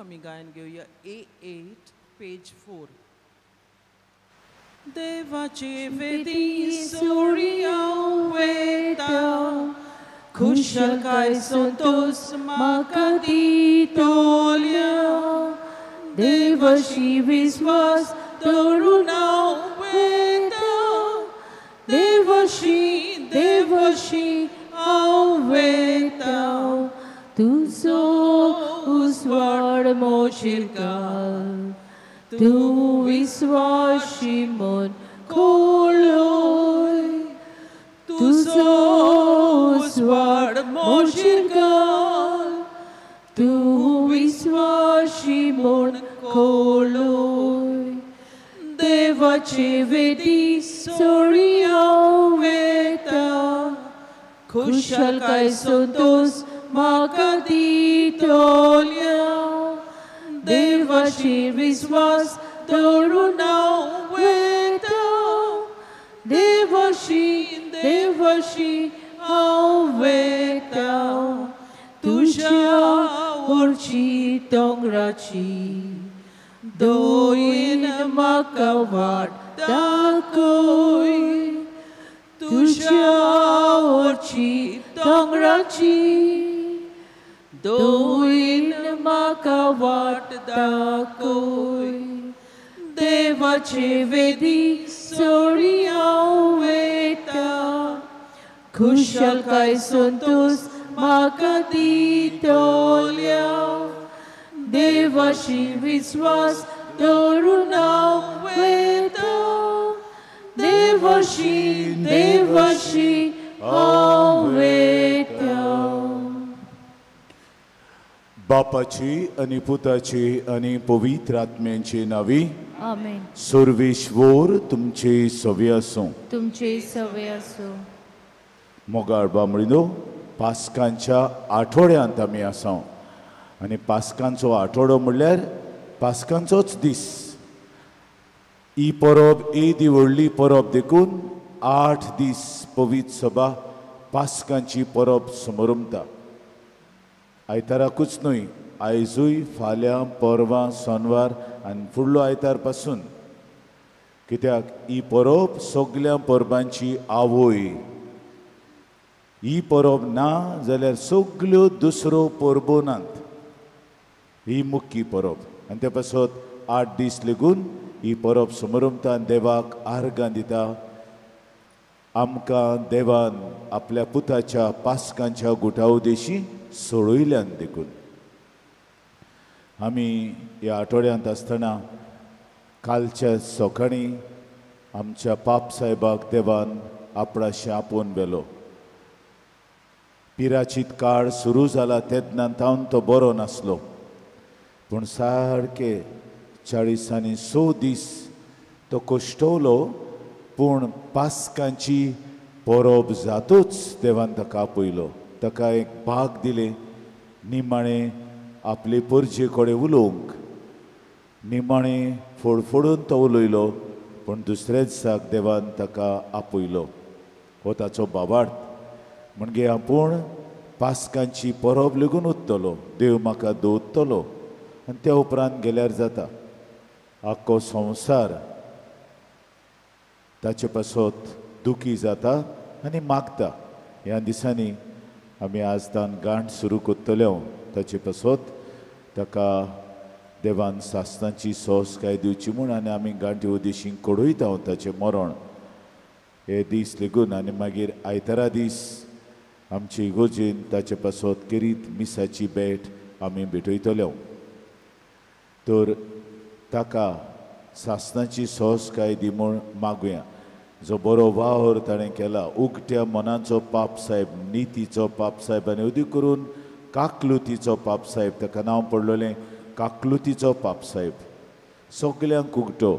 आमी गायन घेवया A8 page 4. देवाचे वेदी सोळी हांव वेता, खुशालकाय संतोस म्हाका दितोल्या. देवाशी विस्वास दवरून हांव वेता, देवाशी देवाशी हांव वेता. तुजो उजवाड मोशीर घाल, तूं विस्वाशी म्हूण खोलोय. तुजो उजवाड मोशीर घाल, तूं विस्वाशी म्हूण खोलोय. देवाचे वेदी सोळी हांव वेता, खुशालकाय संतोस म्हाका दितोल्या. देवाशी विस्वास दवरून हांव वेता, देवाशी देवाशी हांव वेता. तुज्या वरची दोंगराची दोयेन म्हाका वाट दाखय. तुज्या वरची दोंगराची दोयेन म्हाका वाट दाखय. देवाचे वेदी सोळी हांव वेता, खुशालकाय संतोस म्हाका दितोल्या. देवाशी विस्वास दवरून हांव वेता, देवाशी देवाशी हांव वेता. बापाची आनी पुताची आनी पवित्र आत्म्यांची नावी आमेन. सर्वेश्वर तुमचे सवे आसूं. तुमचे सवे आसूं. मोगाळ बामणिनो, पास्कांच्या आठवड्यांत आमी आसा आनी पास्कांचो आठवडो म्हणल्यार पास्कांचोच दीस. ही परब येदी व्हडली परब देखून 8 दीस पवित्र सभा पास्कांची परब समरमता. आयताराकूच न्हय, आयजूय, फाल्यां, परवां, सोनवार आनी फुडलो आयतार पासून. कित्याक ही परब सगल्या परबांची आवय. ही परब ना जाल्यार सगल्यो दुसऱ्यो परबो नात. ही मुख्य परब आनी ते पासत 8 दीस लेगून ही परब समरमता आनी देवाक आर्गां दिता. आमकां देवान आपल्या पुताच्या पास्कांच्या गुटा उदेशी सोडयल्यान देखून आमी ह्या आठवड्यांत आसतना कालच्या सकाळीं आमच्या पाप साहेबाक देवान आपणाशें आपोवन व्हेलो. पिराचीत काळ सुरू जाला तेन्ना तावन तो बरो नासलो, पूण सारके 46 दीस तो कश्टवलो. पूण पास्कांची परब जातूच देवान ताका आपयलो, ताका एक भाग दिले निमाणें आपले परजे कडेन उलोवंक. निमाणें फोडफोडून तो उलयलो, पूण दुसऱ्याच दिसाक देवान ताका आपयलो. हो ताचो बाबार्थ. म्हणजे आपूण पास्कांची परब लेगून उत्तलो, देव म्हाका दवरतलो आनी त्या उपरांत गेल्यार जाता. आख्खो संवसार ताचे पासत दुखी जाता आनी मागता. ह्या दिसांनी आमी आज तान गांठ सुरू करतले ताचे पासत ताका देवान सासणाची सोस काय दिवची म्हूण आनी आमी गांठी उदेशी कडयता ताचें मरण हे दीस लेगून. आनी मागीर आयतारा दीस आमचे इगोर्जेन ताचे पासत केरीत मिसाची भेट आमी भेटयतले. तर ताका सासणाची सोस काय दी म्हूण मागुया. जो बरो वावर ताणें केला, उगट्या मनाचो पाप साहेब, नितीचो पाप साहेब आनी अदीक करून काकलुतीचो पाप साहेब, ताका नांव पडलेलें काकलुतीचो पाप साहेब. सगल्यांक उगटो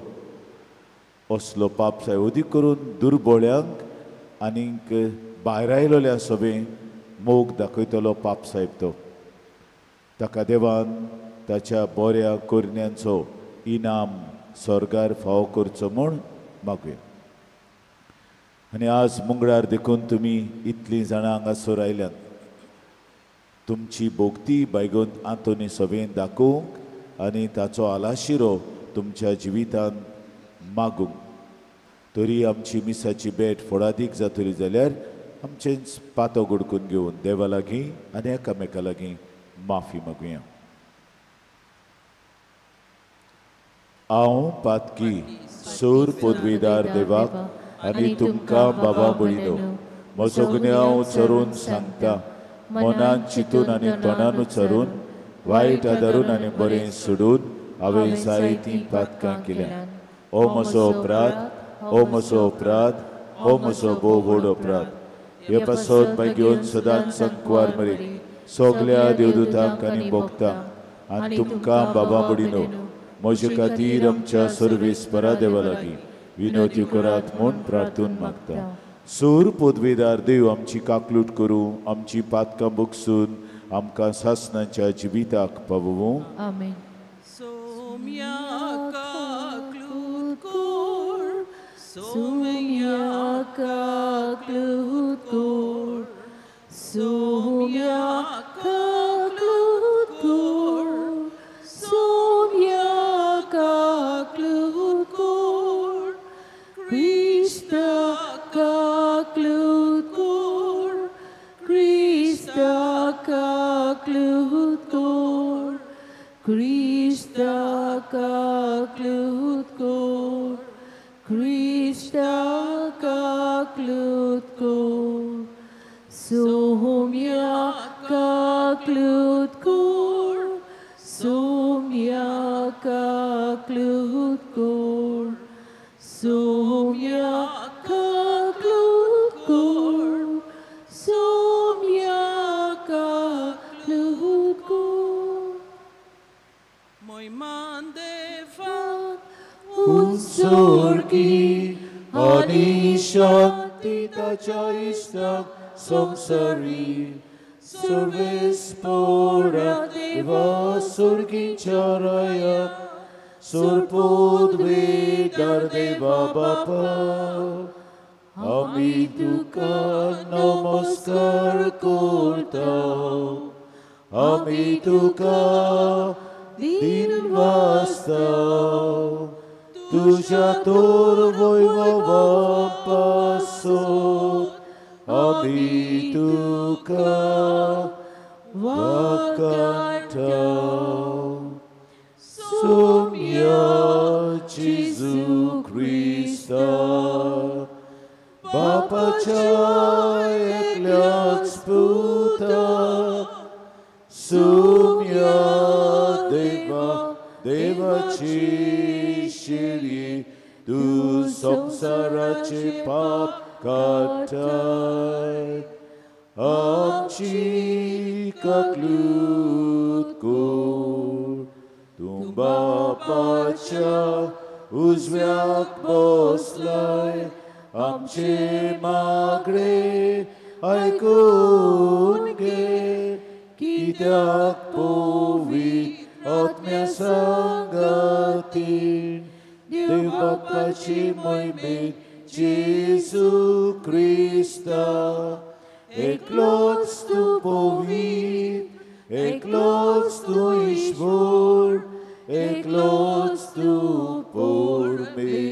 असलो पाप साहेब, अदीक करून दुर्बोळ्यांक आनीक भायर आयलोल्या सभें मोग दाखयतलो पाप साहेब तो. ताका देवान ताच्या बऱ्या करण्यांचो इनाम स्वर्गार फावो करचो म्हूण मागुया. आनी आज मंगळार देखून तुमी इतलीं जाणां हांगासर आयल्यात. तुमची भोक्ती बायगोन आंतोनी सभेन दाखोवंक आनी ताचो आलाशिरो तुमच्या जिवितान मागूंक. तरी आमची मिसाची भेट फोडादीक जातली जाल्यार आमचेंच पातो गुडकून घेवन देवा लागीं आनी एकामेका लागीं माफी मागुया. हांव पातकी सूर पदवीदार देवाक आनी तुमकां बाबा भयणो म्हजो गुन्यांव उच्चारून सांगता, मनान चिंतून आनी तोंडान उच्चारून, वायट आदारून आनी बरें सोडून हांवें जायतीं पातकां केल्यां. ओ म्हजो अपराध, ओ म्हजो अपराध, ओ म्हजो भोव व्हड अपराध. हे पासत भाग्योन सदांच संकवार मरे सगल्या देवदूतांक आनी भोगतांक आनी तुमकां बाबा भयणो म्हजे खातीर आमच्या सर्वेस्परा देवा लागीं विनवती करात म्हूण प्रार्थून मागता. सूर पदवेदार देव आमची काकलूट करूं, आमची पातकां बगसून आमकां सासणाच्या जिविताक पावोवं. आमेन. सोम्या काकलूट कोर, सोम्या काकलूट कोर, सोम्या काकलूट कोर, सोम्या काकलूट कोर, क्रिस्ता काकलूट कोर, क्रिस्ता काकलूट कोर, क्रिस्ता काकलूट कोर, क्रिस्ता काकलूट कोर, सोम्या काकलूट कोर, सोम्या काकलूट कोर, सोम्या काकलूट कोर, सोम्या काकलूट कोर. मोयमान देवा उत्सर्गी आनी शांती ताच्या इश्टाक संवसारी सर्वेस्परा देवा सुर्गीच्या राया सुरपोदवेदार देवा बापा आमी तुका नमस्कार करता, आमी तुका दिन वाचता, तुज्या तोर वैभवा पासत आमी तुका वाकाटा. सोम्या जेजू क्रिस्ता बापाच्या एकल्याच पुता, सोम्या देवा देवाची शिरी तूं संवसाराचे पाप काडटाय, आमची काकलूट कोर. तूं बापाच्या उजव्याक बसलाय, आमचे मागणे आयकून घे, कित्याक पवित्र आत्म्या सांगातीन देव बापाची मोहिमेन जेजू क्रिस्ता एकलोच तूं पवित्र, एकलोच तूं ईश्वर, एकलोच तूं परमेश्वर.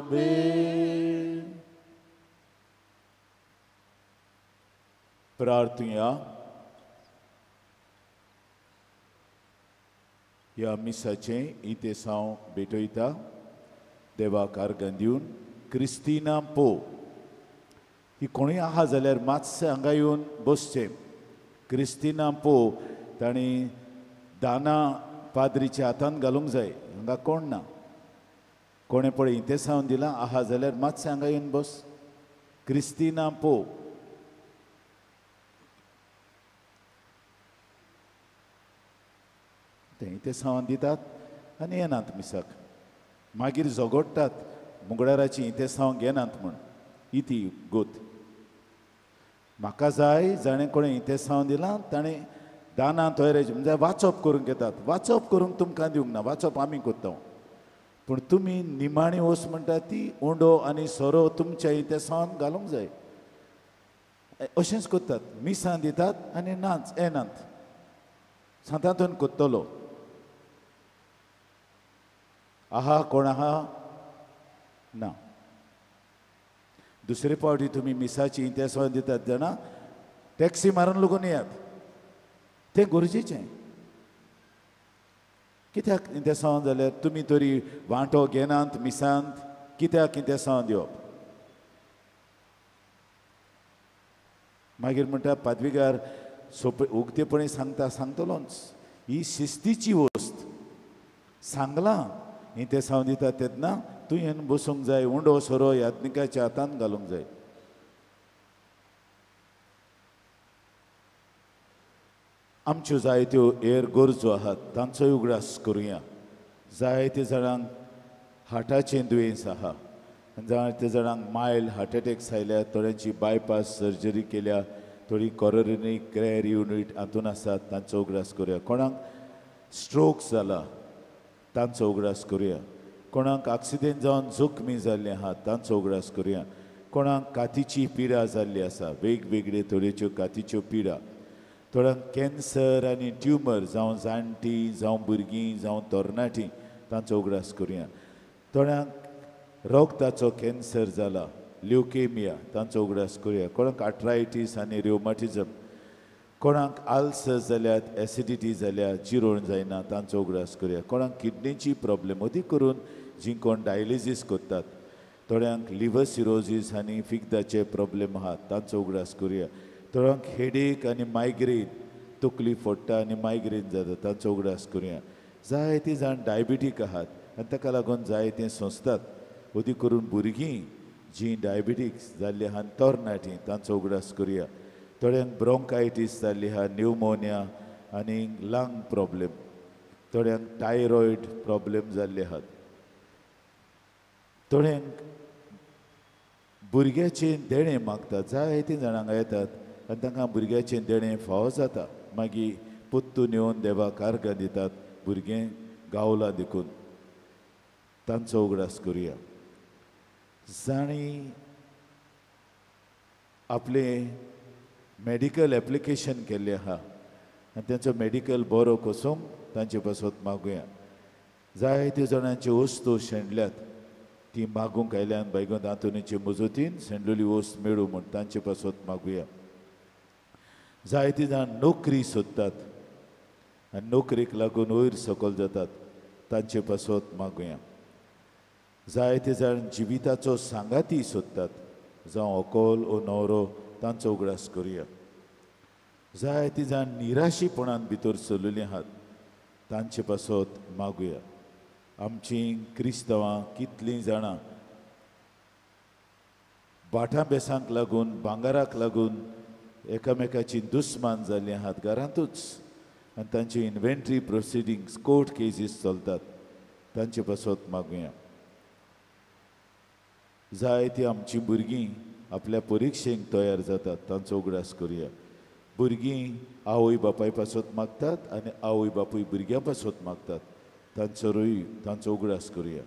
आमेन. प्रार्थुया. ह्या मिसाचें इतेसांव भेटयता देवाक आर्गां दिवन क्रिस्तिना पो ही कोणूय आहा जाल्यार मातशें हांगा येवन बसचें. क्रिस्तिना पो तांणी दाना पाद्रीच्या हातान घालूंक जाय. हांगा कोण ना, कोणें पळय इतेसांव दिलां आहा जाल्यार मातशें हांगा येवन बस. क्रिस्तिना पो. तें इतेसांवान दितात आनी येनात मिसाक, मागीर झगडटात मुगडाराची इतेसांव घेनात म्हूण. इती गोत म्हाका जाय जाणें कोणें इतेसांव दिलां ताणें दानां तयार म्हणजे वाचप करूंक घेतात. वाचप करूंक तुमकां दिवंक ना, वाचप आमी करता, पूण तुमी निमाणी वस्त म्हणटा ती उंडो आनी सोरो तुमच्या इतेसांवान घालूंक जाय. अशेंच करतात, मिसां दितात आनी नाच येनात. सांतांतून कोत्तलो आहा कोण आहा ना. दुसरे पावटी तुमी मिसाची इंतेसांव दितात जाणा, टॅक्सी मारून लोगून येयात, तें गरजेचें. कित्याक इंतेसांव जाल्यार तुमी तरी वांटो घेनात मिसांत, कित्याक इंतेसांव दिवप? मागीर म्हणटा पादविगार सोपे उक्तेपणी सांगता, सांगतलोच ही शिस्तीची वस्त सांगलां. इंतेसांव दिता तेन्ना तुवें बसूंक जाय, उंडो सोरो याज्ञिकाच्या हातान घालूंक जाय. आमच्यो जायत्यो हेर गरजो आहात तांचोय उगडास करुया. जायते जाणांक हार्टाचें दुयेंस आहा, जायते जाणांक मायल्ड हार्ट एटॅक्स आयल्या, थोड्यांची बायपास सर्जरी केल्या, थोडीं कोरोनरी केअर युनीट हातून आसात, तांचो उगडास करुया. कोणाक स्ट्रोक जाला तांचो उगडास करुया. कोणाक एक्सिडेंट जावन जखमी जाल्ले आहात तांचो उगडास करुया. कोणाक कातीची पिडा जाल्ली आसा, वेगवेगळे तरेच्यो कातीच्यो पिडा, थोड्यांक कॅन्सर आनी ट्युमर जावं जाणटीं जावं भुरगीं जावं तरणाटीं तांचो उगडास करुया. थोड्यांक रगताचो कॅन्सर जाला, ल्युकेमिया, तांचो उगडास करुया. कोणाक आर्थरायटीस आनी रिवमाटिझम, कोणाक आल्सर जाल्यात, एसिडिटी जाल्या, जिरोण जायना, तांचो उगडास करुया. कोणाक किडनीची प्रॉब्लेम, अदीक करून जीं कोण डायलिसीस करतात, थोड्यांक लिवर सिरोजीस आनी फिग्दाचे प्रॉब्लेम आहात तांचो उगडास करुया. थोड्यांक हेडेक आनी मायग्रेन, तकली फोडटा आनी मायग्रेन जाता, तांचो उगडास करुया. जायते जाण डायबिटीक आहात आनी ताका लागून जायते सोंसतात, अदीक करून भुरगीं जीं डायबिटीक्स जाल्ली आहा तरणाटीं तांचो उगडास करुया. थोड्यांक ब्रोंकायटीस जाल्ली आहा, न्युमोनिया आनी लंग प्रॉब्लेम, थोड्यांक थायरॉयड प्रॉब्लेम जाल्ले आहात, थोड्यांक भुरग्याचें देणें मागतात, जायतीं जाणां येतात आनी तांकां भुरग्याचें देणें फावो जाता, मागीर पोत्तून येवन देवाक आर्गां दितात, भुरगें गावलां देखून, तांचो उगडास करुया. जांणी आपलें मेडिकल एप्लिकेशन केल्लें आहा आनी तांचो मेडिकल बरो कोसूंक तांचे पासत मागुया. जायते जाणांच्यो वस्तू शेणल्यात, ती मागूंक आयल्यान बायगोन आंतोनीचे मजतीन शेणलेली वस्त मेळूं म्हूण तांचे पासत मागुया. जायते जाण नोकरी सोदतात आनी नोकरेक लागून वयर सकयल जातात, तांचे पासत मागुया. जायते जाण जिविताचो सांगाती सोदतात, जावं अकोल ओ न्हवरो, तांचो उगडास करुया. जायते जाण निराशीपणान भितर सरलेली आहात तांचे पासत मागुया. आमचीं क्रिस्तांवां कितलीं जाणां भाटां बेसांक लागून, भांगराक लागून एकामेकाची दुस्मान जाल्लीं आहात घरांतूच, आनी तांची इन्व्हेंटरी प्रोसिडींग्स, कोर्ट केसीस चलतात, तांचे पासत मागुया. जायतीं आमचीं भुरगीं आपल्या परिक्षेक तयार जातात, तांचो उगडास करुया. भुरगीं आवय बापाय पासत मागतात आनी आवय बापूय भुरग्यां पासत मागतात, तांचोरूय तांचो उगडास करुया.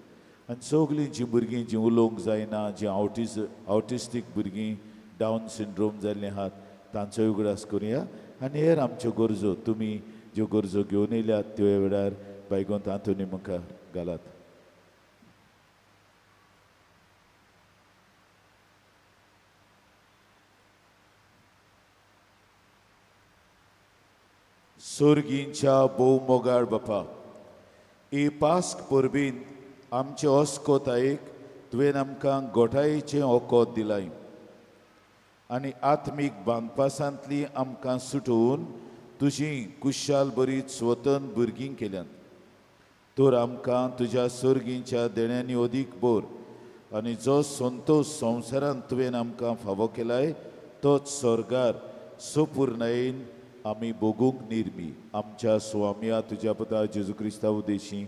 आनी सगळीं जीं भुरगीं जीं उलोवंक जायना, जीं आवटिस्टीक भुरगीं, डावन सिंड्रोम जाल्लीं आहात, तांचोय उगडास करुया. आनी हेर आमच्यो गरजो, तुमी ज्यो गरजो घेवन येयल्यात त्यो ह्या वेळार बायगोंत आंतोनी मुखार घालात. सोर्गींच्या भोव मोगाळ बापा, ही पास्क परबीन आमचे अस्कोतायेक तुवें आमकां गोठायेचें ओकोत दिलाय आनी आत्मीक बांदपासांतली आमकां सुटोवन तुजी कुशाल बरीच स्वतंत्र भुरगीं केल्यात. तर आमकां तुज्या सोर्गींच्या देण्यांनी अदीक बोर आनी जो संतोश संवसारांत तुवें आमकां फावो केलाय तोच स्वर्गार सोपूर्णायेन आमी भोगूंक निर्मी. आमच्या स्वामया तुज्या पुता जेजू क्रिस्ता उदेशी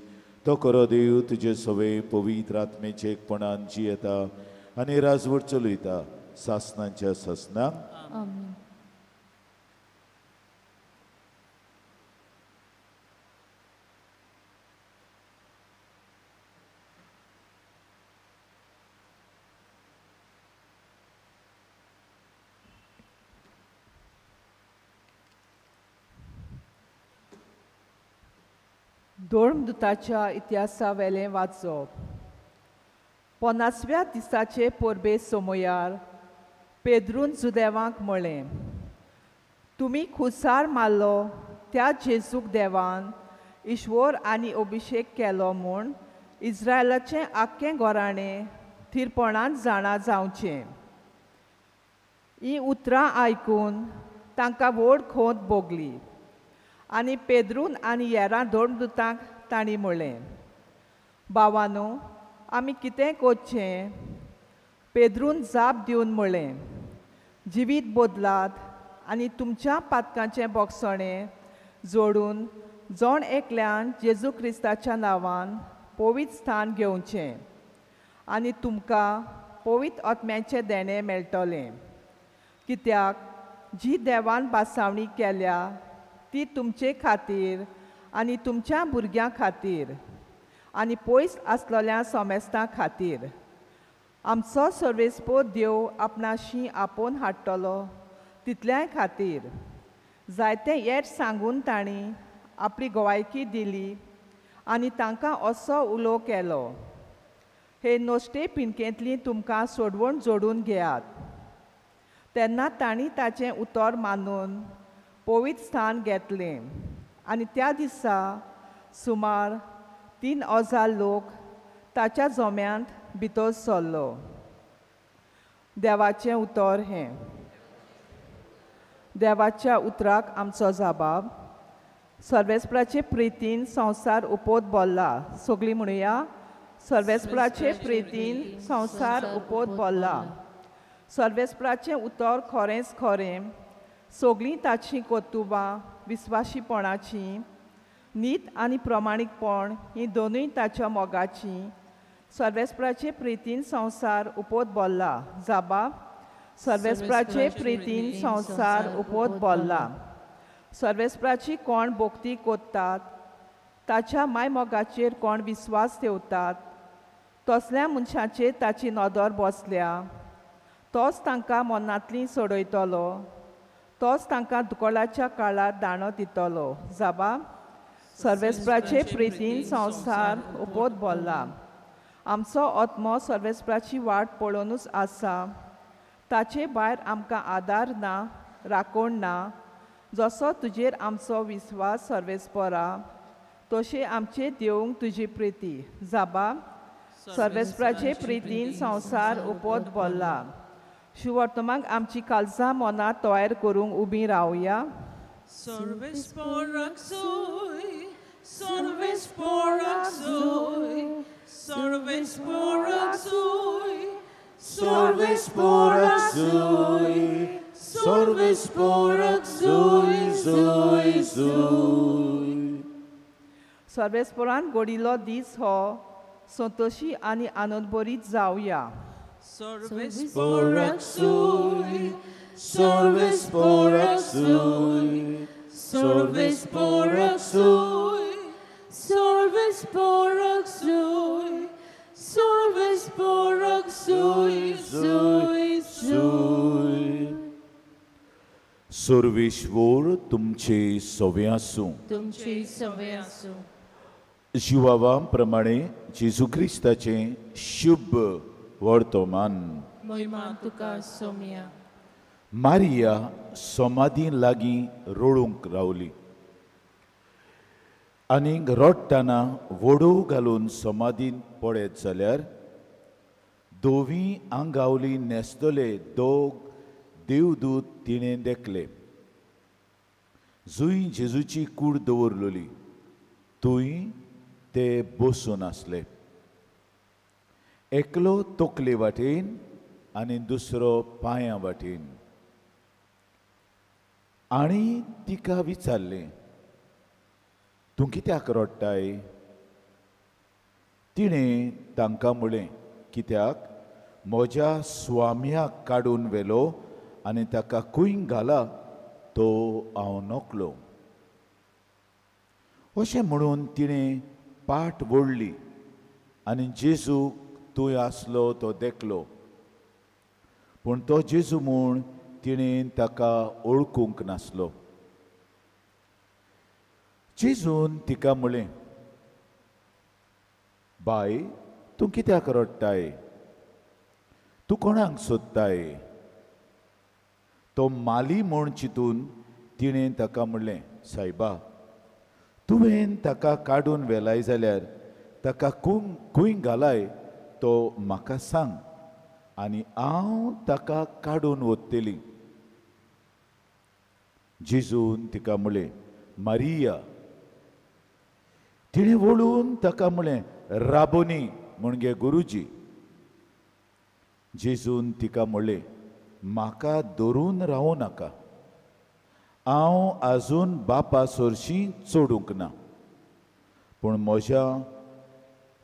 तो करो देव तुजे सवे पवित्र आत्मेचे एकपणान जियेता आनी राजवट चलयता सासनांच्या सासनांक. आमेन. धर्मदूताच्या इतिहासा वेलें वाचप. 50व्या दिसाचे परबे समयार पेद्रून जुदेवांक म्हळें, तुमी खुसार मारलो त्या जेजूक देवान ईश्वर आनी अभिशेक केलो म्हूण इस्रायलाचें आख्खें घराणें थिरपणान जाणा जावचें. हीं उतरां आयकून तांकां व्हड खोंत भोगली आनी पेद्रून आनी हेरां धर्मदूतांक तांणी म्हळें, भावानू, आमी कितें करचें? पेद्रून जाप दिवन म्हळें, जिवीत बदलात आनी तुमच्या पातकांचें बोगसणें जोडून जण एकल्यान जेजू क्रिस्ताच्या नांवान पवित्र स्थान घेवचें आनी तुमकां पवित्र आत्म्याचें देणें मेळटलें. कित्याक जी देवान बासावणी केल्या ती तुमचे खातीर आनी तुमच्या भुरग्यां खातीर आनी पयस आसलेल्या सोमेस्तां खातीर आमचो सर्वेस्पोर देव आपणाशी आपोवन हाडटलो तितल्याय खातीर. जायते येट सांगून तांणी आपली गवायकी दिली आनी तांकां असो उलो केलो, हे नश्टे पिणकेंतली तुमकां सोडवण जोडून घेयात. तेन्ना तांणी ताचें उतर मानून पवित्र स्थान घेतलें आनी त्या दिसा सुमार 3000 लोक ताच्या जोम्यांत भितर सरलो. देवाचें उतर हें. देवाच्या उतराक आमचो जबाब. सर्वेस्पराचे प्रितीन संवसार उपोत भरला. सगळीं म्हणुया, सर्वेस्पराचे प्रितीन संवसार उपोत भरला. सर्वेस्पराचें उतर खरेंच खरें, सगळीं ताचीं कर्तुबां विस्वाशीपणाचीं, नीत आनी प्रमाणीकपण हीं दोनूय ताच्या मोगाचीं. सर्वेस्पराचे प्रितीन संवसार उपोत भरला. जाबा, सर्वेस्पराचे प्रितीन संवसार उपोत भरला. सर्वेस्पराची कोण भक्ती करतात, ताच्या मायमोगाचेर कोण विस्वास ठेवतात, तसल्या मनशाचेर ताची नदर बसल्या. तोच तांकां मनांतली सोडयतलो, तोच तांकां दुकळाच्या काळार दाणो दितलो. जाबा, सर्वेस्पराचे प्रितीन संवसार उपोत भरला. आमचो आत्मो सर्वेस्पराची वाट पळोवनूच आसा, ताचे भायर आमकां आदार ना, राखण ना. जसो तुजेर आमचो विस्वास सर्वेस्परा, तशें आमचे देवूंक तुजी प्रिती. जाबा, सर्वेस्पराचे प्रितीन संवसार उपोत भरला. शुवर्तमाक आमची काळजां मनां तयार करूंक उबी रावया. सर्वेस्पराक सोय, सर्वेस्पराक सोय, सर्वेस्पराक सोय, सर्वेस्पराक सोय, सर्वेस्पराक सोय, सोय, सोय. सर्वेस्परान घडिल्लो दीस हो संतोशी आनी आनंदभरीत जावया. सर्वेस्पराक सोय, सर्वेस्पराक सोय, सर्वेस्पराक सोय, सर्वेस्पराक सोय, सर्वेस्पराक सोय, सोय, सोय. सर्वेश्वर तुमचे सवे आसूं. तुमचे सवे आसूं. जिवावा प्रमाणे जेजू क्रिस्ताचें शुभ वर्तमान. महिमा तुका सोम्या. मारिया समाधी लागीं रडूंक रावली आनी रडटना वडोव घालून समाधीन पळयत जाल्यार धवी आंगावली न्हेसतले दोग देवदूत तिणें देखले. जुंय जेजूची कूड दवरलेली थंय ते बसून आसले. एकलो तकले वाटेन आनी दुसरो पांयां वाटेन. आनी तिका विचारलें, तूं कित्याक रडटाय? तिणें तांकां म्हळें, कित्याक म्हज्या स्वाम्याक काडून व्हेलो आनी ताका खंय घाला तो हांव नकलो. अशें म्हणून तिणें पाट वोडली आनी जेजूक थंय आसलो तो देखलो, पूण तो जेजू म्हूण तिणें ताका वळखूंक नासलो. जेजून तिका म्हळें, बाय, तूं कित्याक रडटाय? तूं कोणाक सोदताय? तो माली म्हूण चिंतून तिणें ताका म्हणलें, सायबा, तुवें ताका काडून व्हेलाय जाल्यार ताका खंय घालाय तो म्हाका सांग आनी हांव ताका काडून वतली. जेजून तिका म्हणलें, मारिया. तिणें वळून ताका म्हणलें, राबोनी, म्हणजे गुरुजी. जेजून तिका म्हणलें, म्हाका धरून रावूं नाका, हांव आजून बापा सरशीं चडूंक ना, पूण म्हज्या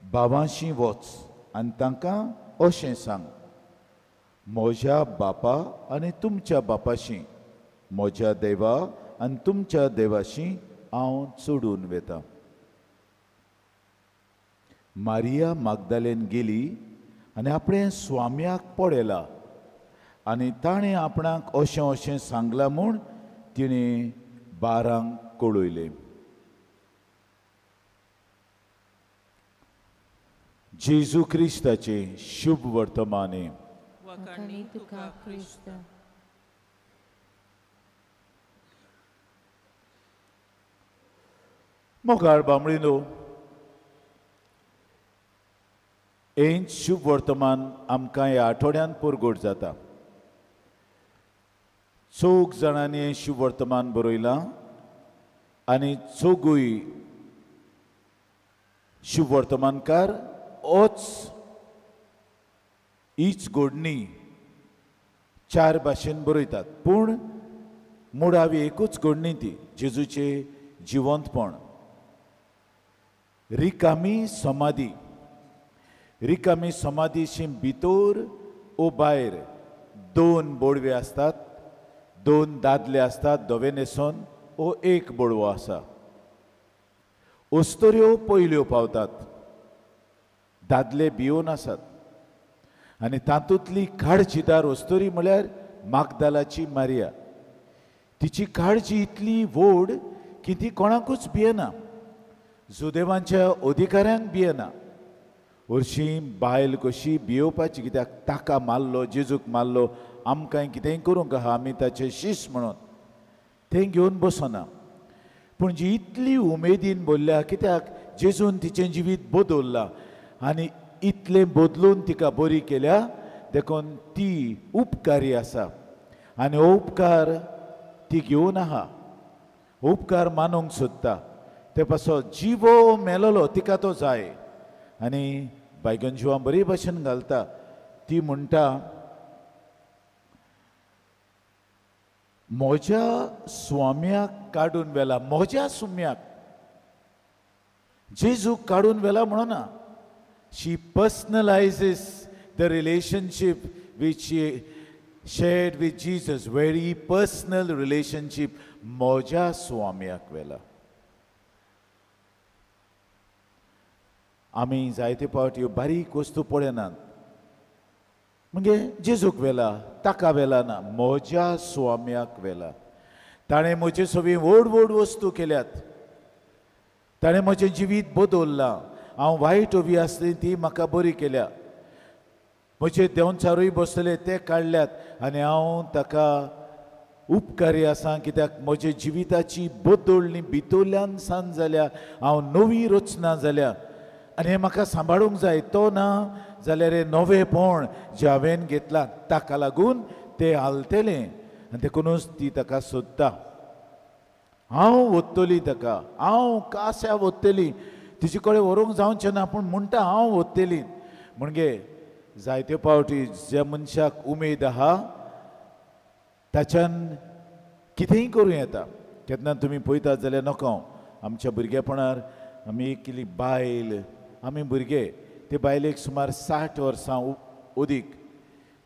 बाबांशी वच आनी तांकां अशें सांग, म्हज्या बापा आनी तुमच्या बापाशी, म्हज्या देवा आनी तुमच्या देवाशी हांव चडून वेता. मारिया मागदालेन गेली आनी आपणें स्वाम्याक पळयला आनी ताणें आपणाक अशें अशें सांगलां म्हूण तिणें बारांक कळयलें. जेजू क्रिस्ताचें शुभ वर्तमाने. मोगाळ बामणीनो, हें शुभ वर्तमान आमकां ह्या आठवड्यांत परगट जाता. चौग जाणांनी हें शुभ वर्तमान बरयलां आनी चौगूय शुभ वर्तमानकार ओच हीच घडणी चार भाशेन बरयतात, पूण मुळावी एकूच घडणी ती जेजूचें जिवंतपण. रिकामी समाधी, रिकामी समाधीशी भितर ओ भायर दोन बोडवे आसतात, दोन दादले आसतात धवे न्हेसोन ओ एक बोडवो आसा. अस्तुऱ्यो पयल्यो पावतात, दादले भियोन आसात आनी तातूंतली काळजीदार अस्तुरी म्हळ्यार मागदालाची मारिया. तिची काळजी इतली व्हड की ती कोणाकूच भियेना, जुदेवांच्या अधिकाऱ्यांक भियेना. हरशीं बायल कशी भियोवपाची, कित्याक ताका मारलो, जेजूक मारलो, आमकां कितेंय करूंक आहा, आमी ताचे शीस म्हणून तें घेवन बसना. पूण जी इतली उमेदीन बोल्ल्या, कित्याक जेजून तिचें जिवीत बदल्लां आनी इतलें बदलून तिका बरी केल्या, देखून ती उपकारी आसा आनी हो उपकार ती घेवन आहा, उपकार मानूंक सोदता. ते पासत जिवो मेलोलो तिका तो जाय आनी बायगन जिवां बरी भाशेन घालता. ती म्हणटा, म्हज्या स्वाम्याक काडून व्हेला, म्हज्या सुम्याक, जेजूक काडून व्हेला म्हणना. She personalizes the relationship which she shared with Jesus, very personal relationship. म्हज्या स्वाम्याक व्हेला. आमी जायते फावट ह्यो बारीक वस्तू पळयनात, म्हणजे जेजूक व्हेला, ताका व्हेला ना, म्हज्या स्वाम्याक व्हेला. ताणें म्हजे सगळीं व्हड व्हड वस्तू केल्यात, ताणें म्हजें जिवीत बदल्लां, हांव वायट उबी आसली ती म्हाका बरी केल्या, म्हजे देंवचारूय बसले ते काडल्यात आनी हांव ताका उपकारी आसा, कित्याक म्हजे जिविताची बदलणी भितरल्यान सान जाल्या, हांव नवी रचना जाल्या आनी हें म्हाका सांबाळूंक जाय. तो ना जाल्यार हें नवेंपण जें हांवें घेतलां ताका लागून तें हालतलें आनी देखुनूच ती ताका सोदता. हांव वतली ताका, हांव कास्या वतली, तिचे कडेन व्हरूंक जावचें ना, पूण म्हणटा हांव वतली. म्हणजे जायते फावटी ज्या मनशाक उमेद आहा ताच्यान कितेंय करूं येता. केन्ना तुमी पळयतात जाल्यार नको, आमच्या भुरगेपणार आमी एक केली बायल, आमी भुरगे, ते बायलेक सुमार 60 वर्सां अदीक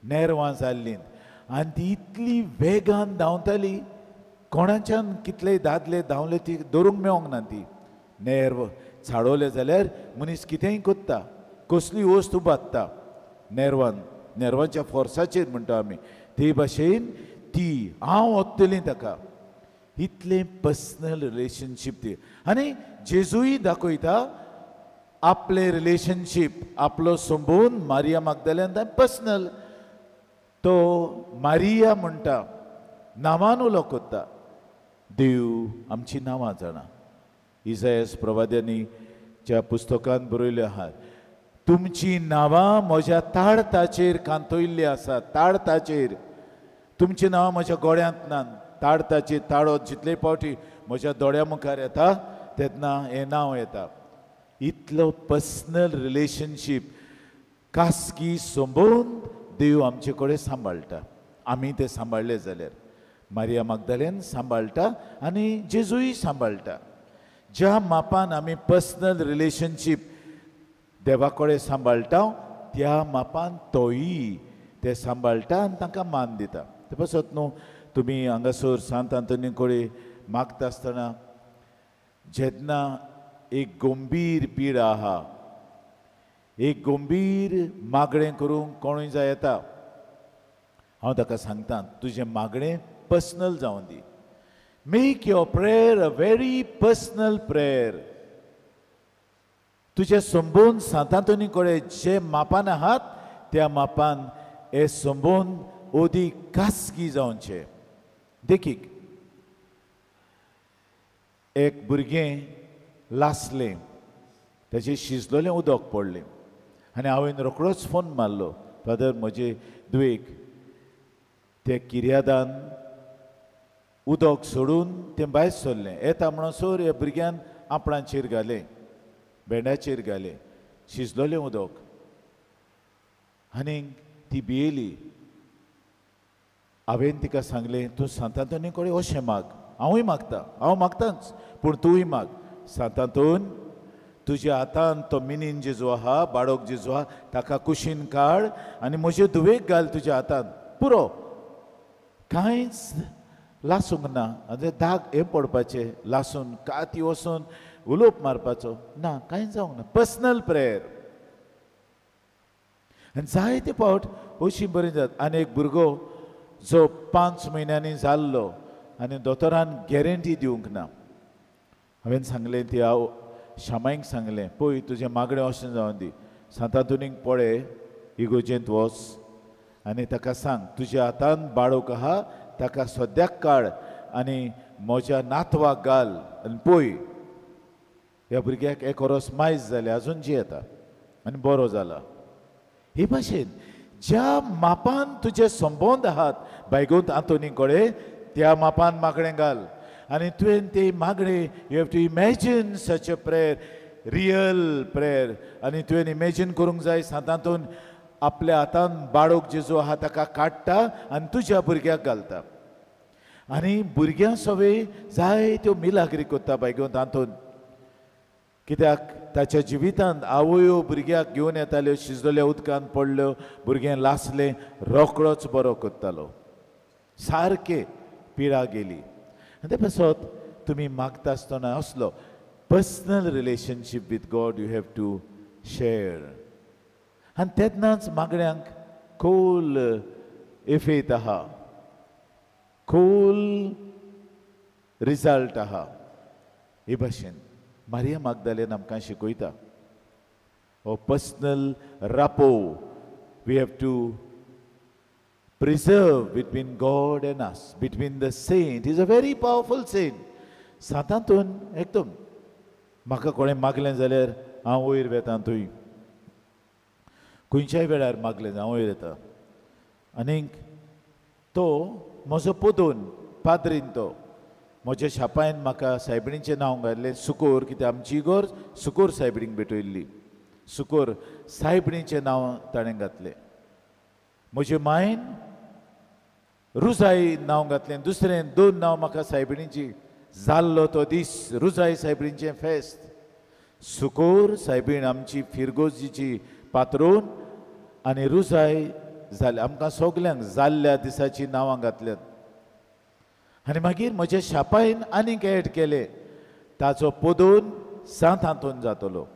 नेरवां जाल्लीं आनी ती इतली वेगान धांवताली, कोणाच्यान कितले दादले धांवले ती धरूंक मेळोंक ना. ती नेर्व छाडवले जाल्यार मनीस कितेंय कोत्ता, कसली वस्त उबारता नेरवान, नेरवांच्या फोर्साचेर म्हणटा आमी. ते भाशेन ती हांव वतली ताका, इतलें पर्सनल रिलेशनशीप ती. आनी जेजूय दाखयता आपलें रिलेशनशीप आपलो संबंद मारिया मागदालेन पर्सनल. तो मारिया म्हणटा, नांवान उलो कोत्ता. देव आमची नांवां जाणा. इजायस प्रवाद्यांनी ज्या पुस्तकांत बरयल्यो आहात, तुमची नांवां म्हज्या ताळताचेर कांतयल्ली आसा. ताळताचेर तुमची नांवां म्हज्या गोड्यांत ना. ताळताचेर ताळो जितले फावटी म्हज्या दोळ्या मुखार येता तेन्ना हें नांव येता. इतलो पर्सनल रिलेशनशीप, खासगी संबंद देव आमचे कडेन सांबाळटा. आमी ते सांबाळ्ळे जाल्यार मारिया मागदालेन सांबाळटा आनी जेजूय सांबाळटा. ज्या मापान आमी पर्सनल रिलेशनशीप देवा कडेन सांबाळटा त्या मापान तोय ते सांबाळटा आनी तांकां मान दिता. ते पासत न्हू तुमी हांगासर सांत आंतोनी कडेन मागता आसतना जेन्ना एक गंभीर पिडा आहा, एक गंभीर मागणें करूंक कोणूय जाय येता, हांव ताका सांगता तुजें मागणें पर्सनल जावं दी. Make your prayer a very personal prayer. तुजें संबंद सांत आंतोनी कडेन जे मापान आहात त्या मापान हे संबंद ओदी खासगी जावचे. देखीक, एक भुरगें लासलें, ताचें शिजलोलें उदक पडलें आनी हांवें रोखडोच फोन मारलो, फादर म्हजे दुयेक ते किर्यादान उदक सोडून तें भायर सरलें. येता म्हणसर ह्या भुरग्यान आपणाचेर घालें, भेंडाचेर घालें शिजलोलें उदक आनी ती भियेली. हांवें तिका सांगलें, तूं सांत आंतोनी कडेन अशें माग, हांवूय मागता, हांव मागताच, पूण तूंय माग. सांत आंतोन तुज्या हातान तो मिनीन जेजू आहा, बाळक जेजू आहा, ताका कुशीन काड आनी म्हजे धुवेक घाल तुज्या हातान. पुरो, कांयच लासूंक ना. आनी दाग हें पडपाचें, लासून काती वचून उलोवप मारपाचो ना, कांयच जावंक ना. Personal prayer. आनी जायते फावट अशी बरी जाता. आनी एक भुरगो जो 5 म्हयन्यांनी जाल्लो आनी दोतोरान गॅरंटी दिवंक ना. हांवें सांगलें, ती हांव शामाईक सांगलें, पळय तुजें मागणें अशें जावन दी, सांत आंतोनीक पळय इगोजेंत वच आनी ताका सांग तुज्या हातान बाळक आहा ताका सद्याक काड आनी म्हज्या नातवाक घाल आनी पळय ह्या भुरग्याक एक वरस मायज जालें, आजून जियेता आनी बरो जाला. हे भाशेन ज्या मापान तुजे संबंद आहात बायगोंत आंतोनी कडेन त्या मापान मागणें घाल आनी तुवें ते मागणें, you have to imagine such a prayer, real prayer. आनी तुवें इमॅजीन करूंक जाय सांत आंतोन आपल्या हातान बाळक जेजू आहा ताका काडटा आनी तुज्या भुरग्याक घालता. आनी भुरग्यां सवे जायत्यो मिलाग्री कोत्ता बायगोंत आंतोन. कित्याक ताच्या जिवितांत आवयो भुरग्याक घेवन येताल्यो, शिजलेल्या उदकांत पडल्यो, भुरगें लासलें, रोकडोच बरो करतालो, सारकें पिडा गेली. आनी ते पासत तुमी मागता आसतना असलो personal relationship with God you have to share. आनी तेन्नाच मागण्यांक खोल इफेत आहा, खोल रिजल्ट आहा. हे भाशेन मारिया मागदालेन आमकां शिकयता हो personal rapport we have to preserve between God and us, between the saint. Is a very powerful saint. Sant Anton एकदम म्हाका कोणें मागलें जाल्यार हांव वयर वेता, थंय खंयच्याय वेळार मागलें हांव वयर येता. आनीक तो म्हजो पोदोन पाद्रीन तो म्हज्या शापायन म्हाका सायबिणीचें नांव घाल्लें सुकोर, कित्याक आमची इगोर्ज सुकोर सायबिणीक भेटयल्ली, सुकोर सायबिणीचें नांव ताणें घातलें. म्हजे मायन रुजाय नांव घातलें, दुसरें 2 नांव म्हाका सायबिणीची जाल्लो तो दीस रुजाय सायबिणीचें फेस्त. सुकोर सायबीण आमची फिरगोजीची पात्रोन आनी रुजाय जाले आमकां सगल्यांक जाल्ल्या दिसाची नांवां घातल्यात. आनी मागीर म्हज्या शापायन आनीक एड केलें, ताचो पोदोन सांत आंतोन जातलो.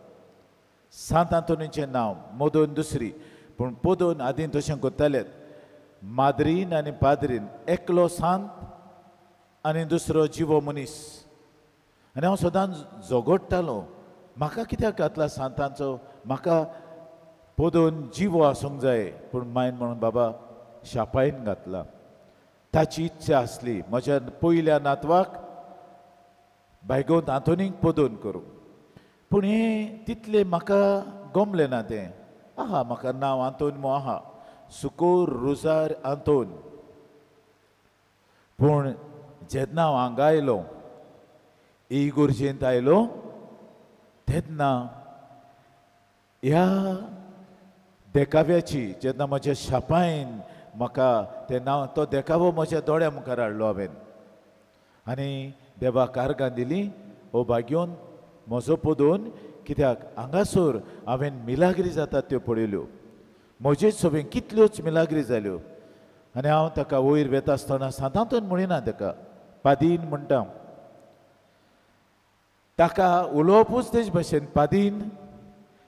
सांत आंतोनीचें नांव मोदोन दुसरी, पूण पोदोन आदीं तशें करतालेत, माद्रीन आनी पाद्रीन, एकलो सांत आनी दुसरो जिवो मनीस. आनी हांव सदांच झगडटालो म्हाका कित्याक घातला सांतांचो, म्हाका पोदोन जिवो आसूंक जाय. पूण मायन म्हणून बाबा शापायन घातला. ताची इच्छा आसली म्हज्या पयल्या नातवाक बायगोंत आंतोनीक पोदोन करूं. पूण हें तितलें म्हाका गमलें ना तें. आहा म्हाका नांव आंतोन म्हूण आहा, सुकोर रोजार आंतोन. पूण जेन्ना हांव हांगा आयलो, इगोर्जेंत आयलो, तेन्ना ह्या देखाव्याची जेन्ना म्हज्या शापायन म्हाका तें नांव, तो देखावो म्हज्या दोळ्या मुखार हाडलो हांवें आनी देवाक आर्गां दिली, हो भाग्योन म्हजो पोदोन, कित्याक हांगासर हांवें मिलाग्री जातात त्यो पळयल्यो, म्हजेच सगळें कितल्योच मिलाग्री जाल्यो. आनी हांव ताका वयर वेता आसतना सांतांतून म्हणिना, ताका पादीन म्हणटा. ताका उलोवपूच तेज भशेन, पादीन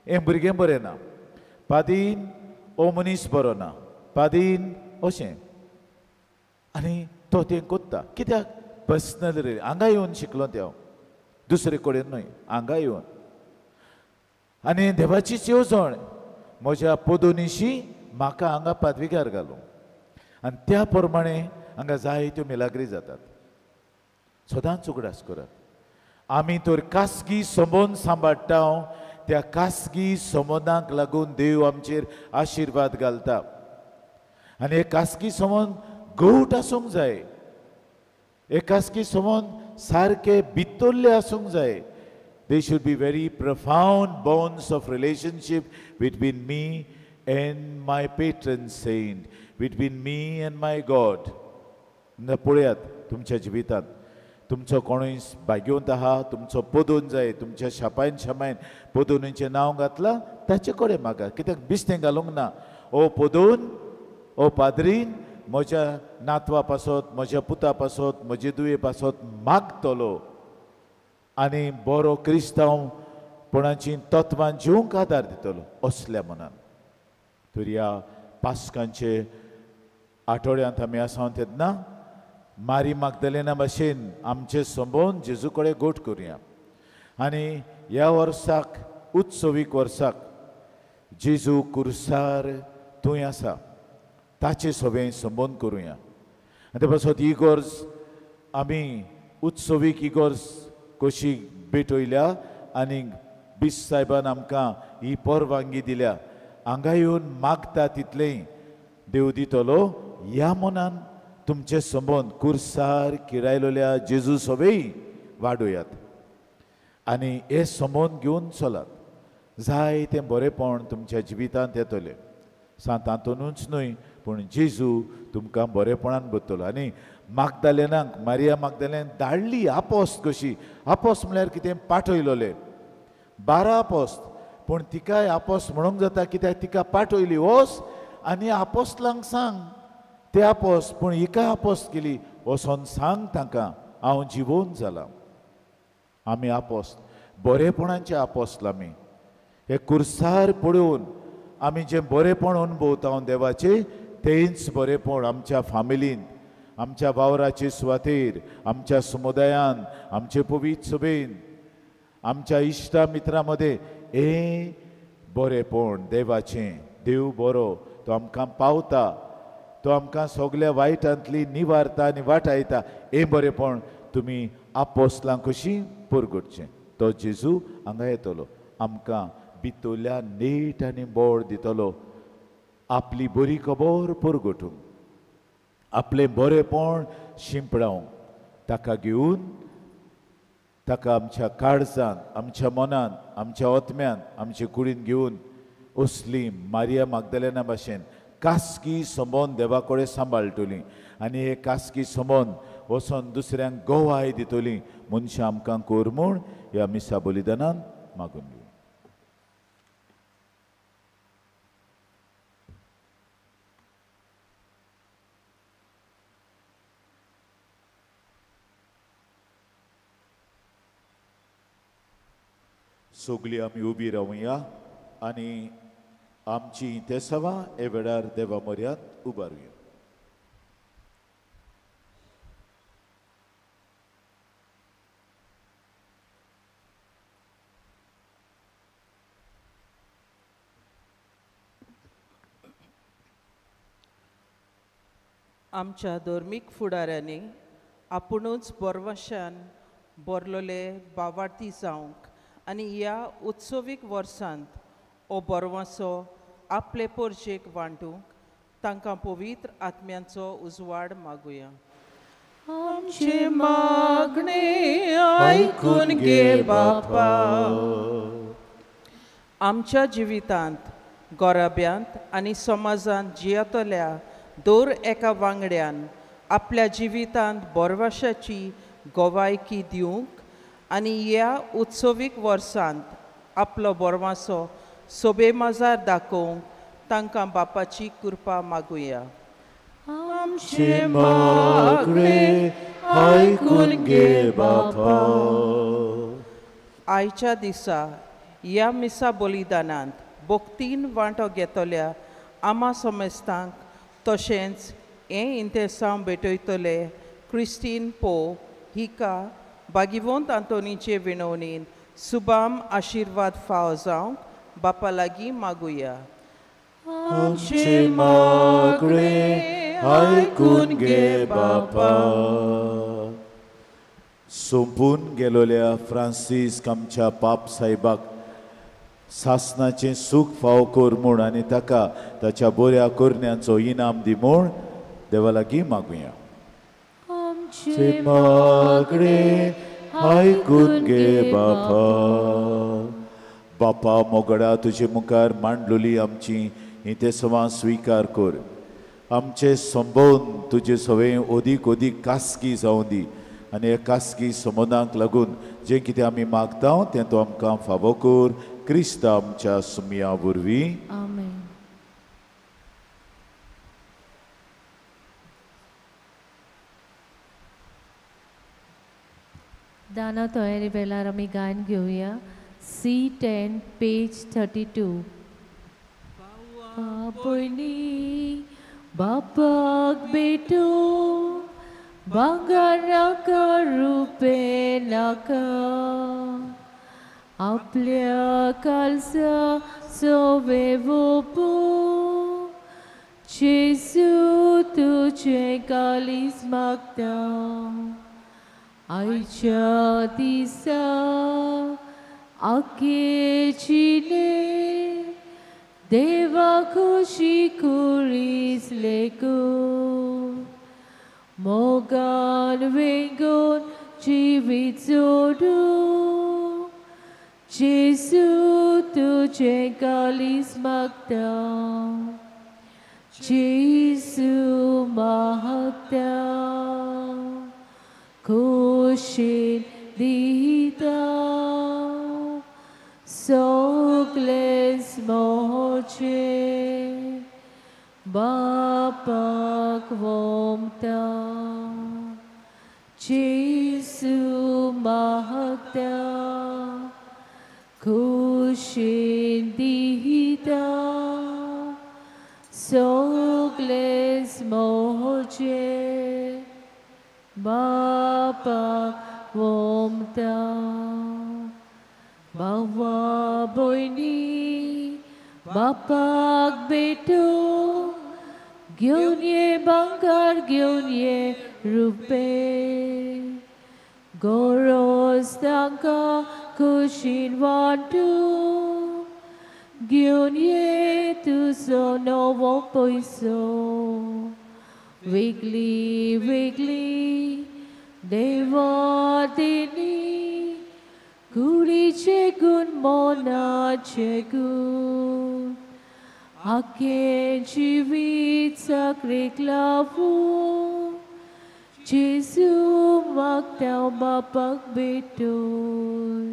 हें भुरगें बरें ना, पादीन हो मनीस बरो ना, पादीन अशें. आनी तो तें कोत्ता कित्याक पर्सनल रे हांगा येवन शिकलो तें हांव, दुसरे कडेन न्हय, हांगा येवन. आनी देवाचीच येवजण म्हज्या पोदोनिशी म्हाका हांगा पादविगार घालूं आनी त्या प्रमाणे हांगा जायत्यो मिलाग्री जातात. सदांच उगडास करात, आमी तर खासगी संबंद सांबाळटा, त्या खासगी संबंदांक लागून देव आमचेर आशिर्वाद घालता. आनी हे खासगी संबंद घट आसूंक जाय, हे खासगी संबंद सारके भितरले आसूंक जाय. They should be very profound bonds of relationship between me and my patron saint, between me and my God. पळयात तुमच्या जिवितांत तुमचो कोणूय भाग्यवंत आहा, तुमचो पदोन जाय, तुमच्या शापायन शामायन पदोनीचें नांव घातलां ताचे कडेन मागा, कित्याक बिस्तें घालूंक ना. ओ पदोन, ओ पाद्रीन म्हज्या नातवा पासत, म्हज्या पुता पासत, म्हजे दुये पासत मागतलो आनी बरो क्रिस्तांवपणाची तत्वां जिवंक आदार दितलो असल्या मनान. तर ह्या पास्कांचे आठवड्यांत आमी आसा तेन्ना मारी मागदलेना भाशेन आमचे संबंद जेजू कडेन गोट करुया. आनी ह्या वर्साक उत्सवीक वर्साक जेजू कुर्सार थंय आसा ताचे सगळें संबंद करुया. आनी ते पासत इगोर्ज आमी उत्सवीक इगोर्ज कशी भेटयल्या आनी बीस सायबान आमकां ही परवानगी दिल्या, हांगा येवन मागता तितलेंय देव दितलो ह्या मनान तुमचे संबंद कुर्सार किरायलोल्या जेजू सगळें वाडोयात आनी हे संबंद घेवन चलात. जाय तें बरेंपण तुमच्या जिवितांत येतलें, सांत आंतोनूच न्हय पूण जेजू तुमकां बरेपणान बदतलो. आनी मागदालेनाक, मारिया मागदालेन धाडली आपोस्त कशी, आपोस्त म्हळ्यार कितें, पाठयलोले 12 आपोस्त, पूण तिकाय आपोस्त म्हणूंक जाता कित्याक तिका पाठयली वोस आनी आपोस्तलांक सांग ते आपोस्त, पूण हिका आपोस्त केली, वचोन सांग तांकां हांव जिवोन जालां. आमी आपोस्त, बरेपणाचे आपोस्तल आमी. हे कुर्सार पळोवन आमी जें बरेपण अणभवता देवाचें तेंच बरेपण आमच्या फामिलीन, आमच्या वावराचे सुवातेर, आमच्या समुदायान, आमचे पवित्र सभेन, आमच्या इश्टा मित्रां मदें हें बरेपण देवाचें. देव बरो, तो आमकां पावता, तो आमकां सगल्या वायटांतली निवारता आनी वाटायता. हें बरेपण तुमी आपोसलां कशीं परगटचें. तो जेजू हांगा येतलो, आमकां भितरल्या नेट आनी बळ दितलो, आपली बरी खबर परगटूंक, आपलें बरेपण शिंपडावंक. ताका घेवन, ताका आमच्या काळजान, आमच्या मनान, आमच्या आत्म्यान, आमचे कुडीन घेवन असली मारिया मागदलेना भाशेन खासगी संबंद देवा कडेन सांबाळटली आनी हे खासगी संबंद वचोन दुसऱ्यांक गवाय दितली. मनशां आमकां कोर म्हूण ह्या मिसा बलिदानान मागून घेवया. सगळीं आमी उबी रावया आनी आमची तेसावां हे वेळार देवा म्हऱ्यांत उबारुया. आमच्या धर्मीक फुडाऱ्यांनी आपुणूच बोरवशान बोरलोले बावार्थी जावंक आनी ह्या उत्सवीक वर्सांत हो बोरवासो आपले पोरजेक वांटूंक तांकां पवित्र आत्म्यांचो उजवाड मागुया. आमचे मागणे आयकून घे बापा. आमच्या जिवितांत गोराब्यांत आनी समाजांत जियेतल्या दर एका वांगड्यान आपल्या जिवितांत बोरवाशाची गोवायकी दिवंक आनी ह्या उत्सवीक वर्सांत आपलो बोरवासो सोबे माजार दाखोवंक तांकां बापाची कृपा मागुया. आमचे मागणे आयकून घे बापा. आयच्या दिसा ह्या मिसा बलिदानांत भक्तीन वांटो घेतल्या आमा समेस्तांक तशेंच हें इंतेसांव भेटयतले क्रिस्टीन पो हिका बागिवंत आंतोनीचे विणवणीन सुबाम आशिर्वाद फाव जावंक बापा लागीं मागुया. आमचे मागणे आयकून घे बापा. सोंपून गेलोल्या फ्रांसीस्क आमच्या पाप साहेबाक सासनाचें सूख फाव कर म्हूण आनी ताका ताच्या बऱ्या करण्यांचो इनाम दी म्हूण देवा लागीं मागुया. आमचे मागणे आयकून घे बापा. बापा मोगडा तुजे मुखार मांडलोली आमची ही ते सवां स्विकार कर. आमचे संबोवन तुजे सवें ओदीक ओदीक कासकी जावं दी आनी ह्या कासकी संबंदांक लागून जें कितें आमी मागता तें तूं आमकां फावो कर. क्रिस्त आमच्या सुमया वरवीं. आमेन. दाना तयारी वेळार आमी गायन घेवया. C10 page 32. बापयनी बापाक भेटू भांगर नाका रुपे नाका आपल्या कालसा सोवे वोपू जेजू तुजें कालीज मागता. आयच्या दिसा आखे जिणे देवा खुशी कुळीस लेगू मोगान वेंगोन जिवीत जोडू जेजू तुजें कालीज मागता. जेजू मागता खुशीन दिता सगलेच मोचे बापाक वोमता. जेजू मागता खुशीन दिता सगलेच मोचे बापाक वोमता. बावा भयणी बापाक भेटू घेवन ये भांगर घेवन ये रुपे गरज तांकां खुशीन वांटू घेवन ये तुजो नवो पयसो. वेगळी वेगळी देवा दिनी कुडीचे गुण मनाचे गुण आखे जिवीत साकरेक लावूं जेजू मागता बापाक भेटून.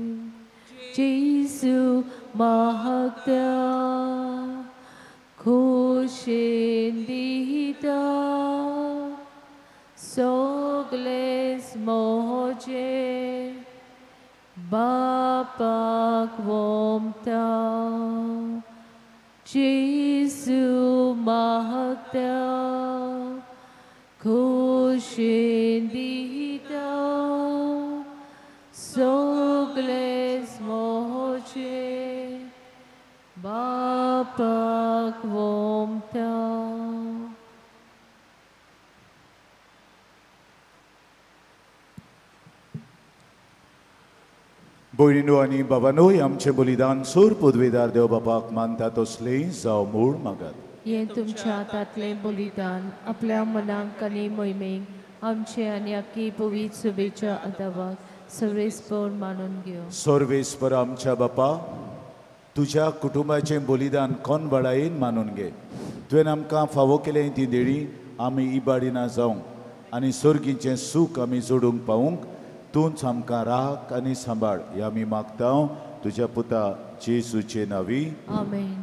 जेजू मागता खुशीन दिता सगलेच मोजे बापाक वोमता. जेजू मागता खुशीन दिता सगलेच मोजे बापाक वोमता. भयणीनो आनी बाबानो, आमचें बलिदान सोर पदवेदार देव बापाक मानता तसलें जावं म्हूण मागात. हें तुमच्या हातांतलें बलिदान आपल्या मनाक आनी मोहिमेक आमचे आनी आख्खी पवित्र सभेच्या आदावाक सर्वेस्पर मानून घेवं. सर्वेस्पर आमच्या बापा, तुज्या कुटुंबाचें बलिदान कोण बळायेन मानून घे. तुवें आमकां फावो केलें ती देणी आमी इबाडिना जावंक आनी सर्गीचें सूख आमी जोडूंक पावूंक तूंच आमकां राख आनी सांबाळ. ह्या आमी मागता तुज्या पुता जेजूचे नांवी, आमेन.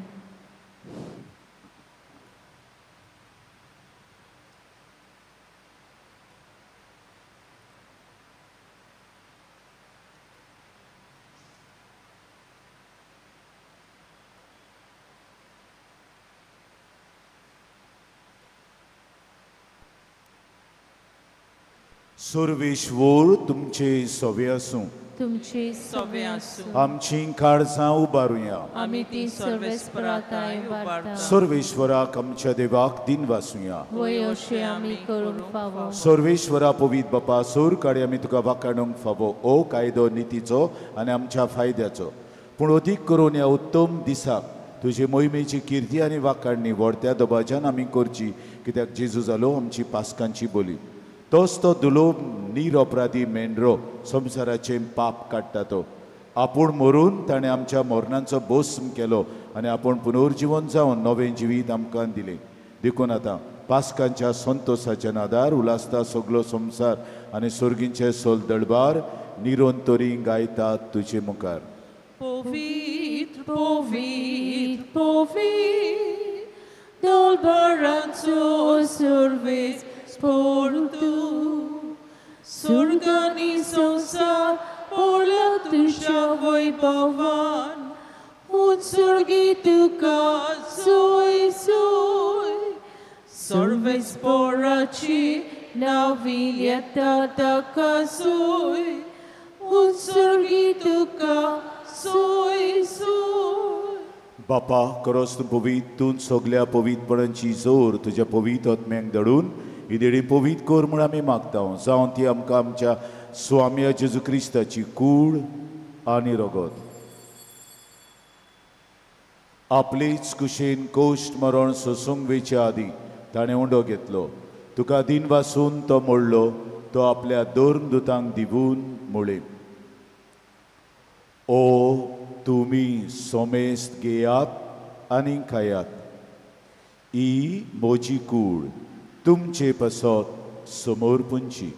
सर्वेश्वर तुमचे सवे आसूं. तुमचे सवे आसूं. आमची काळजां उबारुया. आमी ती सर्वेस्पराताय उबारता. सर्वेश्वराक आमच्या देवाक दिन वासुया. वय अशें आमी करूंक फावो. सर्वेश्वरा पवित्र बापा, सोर काडी आमी तुका वाखाणूंक फावो. ओ कायदो नितीचो आनी आमच्या फायद्याचो, पूण अदीक करून ह्या उत्तम दिसाक तुजे मोहिमेची किर्ती आनी वाखाणणी व्हडत्या दबाज्यान आमी करची, कित्याक जेजू जालो आमची पास्कांची बोली. तोच तो दुलोब निरपराधी मेंढरो संवसाराचें पाप काडटा. तो आपूण मरून ताणें आमच्या मरणांचो भस्म केलो आनी आपूण पुनर्जिवन जावन नवें जिवीत आमकां दिलें. देखून आतां पास्कांच्या संतोसाच्या नादार उलासता सगलो संवसार आनी सर्गींचे सोल दळबार निरंतरी गायतात तुजे मुखार. पवित्र पवित्र पवित्र दळबारांचो सर्वेस स्पोर्तू, सुर्गानी संवसार पडला तुज्या वैभवान, उत्सर्गी तुका सोय सोय. सर्वेस्पराची नावी येता ताका सोय, उत्सर्गी तुका सोय सोय. बापा, खरोच तूं पवित्र, तूं सगल्या पवित्रपणाची जोर तुज्या पवित्र आत्म्याक धाडून ही देणी पवित्र कर म्हूण आमी मागता. जावं ती आमकां आमच्या स्वाम्या जेजू क्रिस्ताची कूड आनी रगत. आपलेच कुशीन कोश्ट मरण सोसूंक वेच्या आदीं ताणें उंडो घेतलो. तुका दिन वासून तो मोडलो. तो आपल्या दोन दुतांक दिवून म्हळें, ओ तुमी सोमेस्त घेयात आनी खायात, ही म्हजी कूड तुमचे पासत समोर पुंची.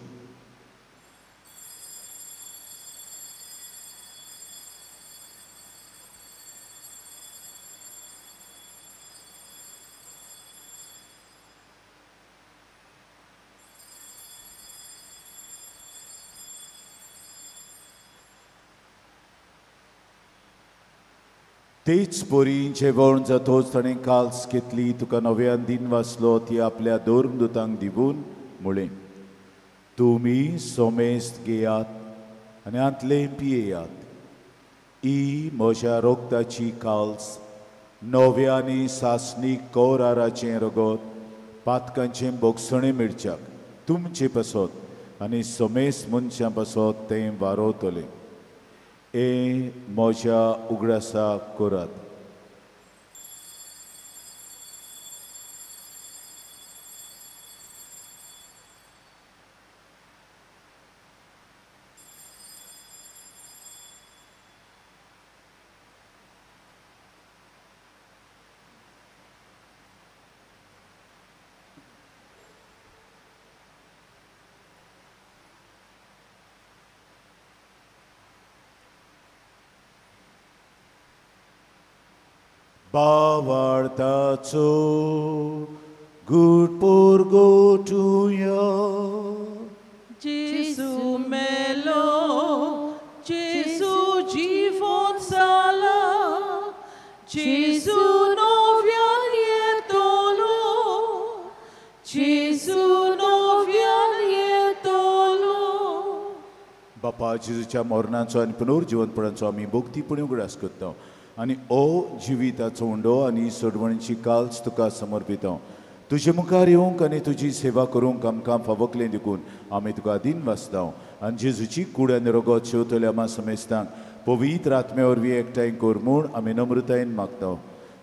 तेच परी जेवण जातोच ताणें काल्स घेतली, तुका नव्यान दिन वाचलो, ती आपल्या दोन दुतांक दिवून म्हळें, तुमी सोमेस्त घेयात आनी हांतलें पियेयात, ही म्हज्या रोगताची काल्स, नव्या आनी सासणीक कोराराचें रगत, पातकांचें भोगसणें मेळच्याक तुमचे पासत आनी सोमेस्त मनशां पासत तें वारोवतलें. ए म्हज्या उगडासा करात. बावार्थाचो गुड पुरगोटुया. जेजू मेलो, जेजू जिवोन जाला, जेजू नव्यान येतलो, जेजू नव्यान येतलो. बापा, जेजूच्या मरणाचो आनी पुनर्जिवनपणाचो आमी भक्तीपणी उगडास करता आनी ओ जिविताचो उंडो आनी सोडवणीची काल्स तुका समर्पिता. तुजे मुखार येवंक आनी तुजी सेवा करूंक आमकां फावकलें देखून आमी तुका दिन वाचता. आनी जेजूची कूड आनी रगत शेवतल्या आमा समेस्तांक पवित्र आत्म्या वरवीं एकठांय कर म्हूण आमी नम्रतायेन मागता.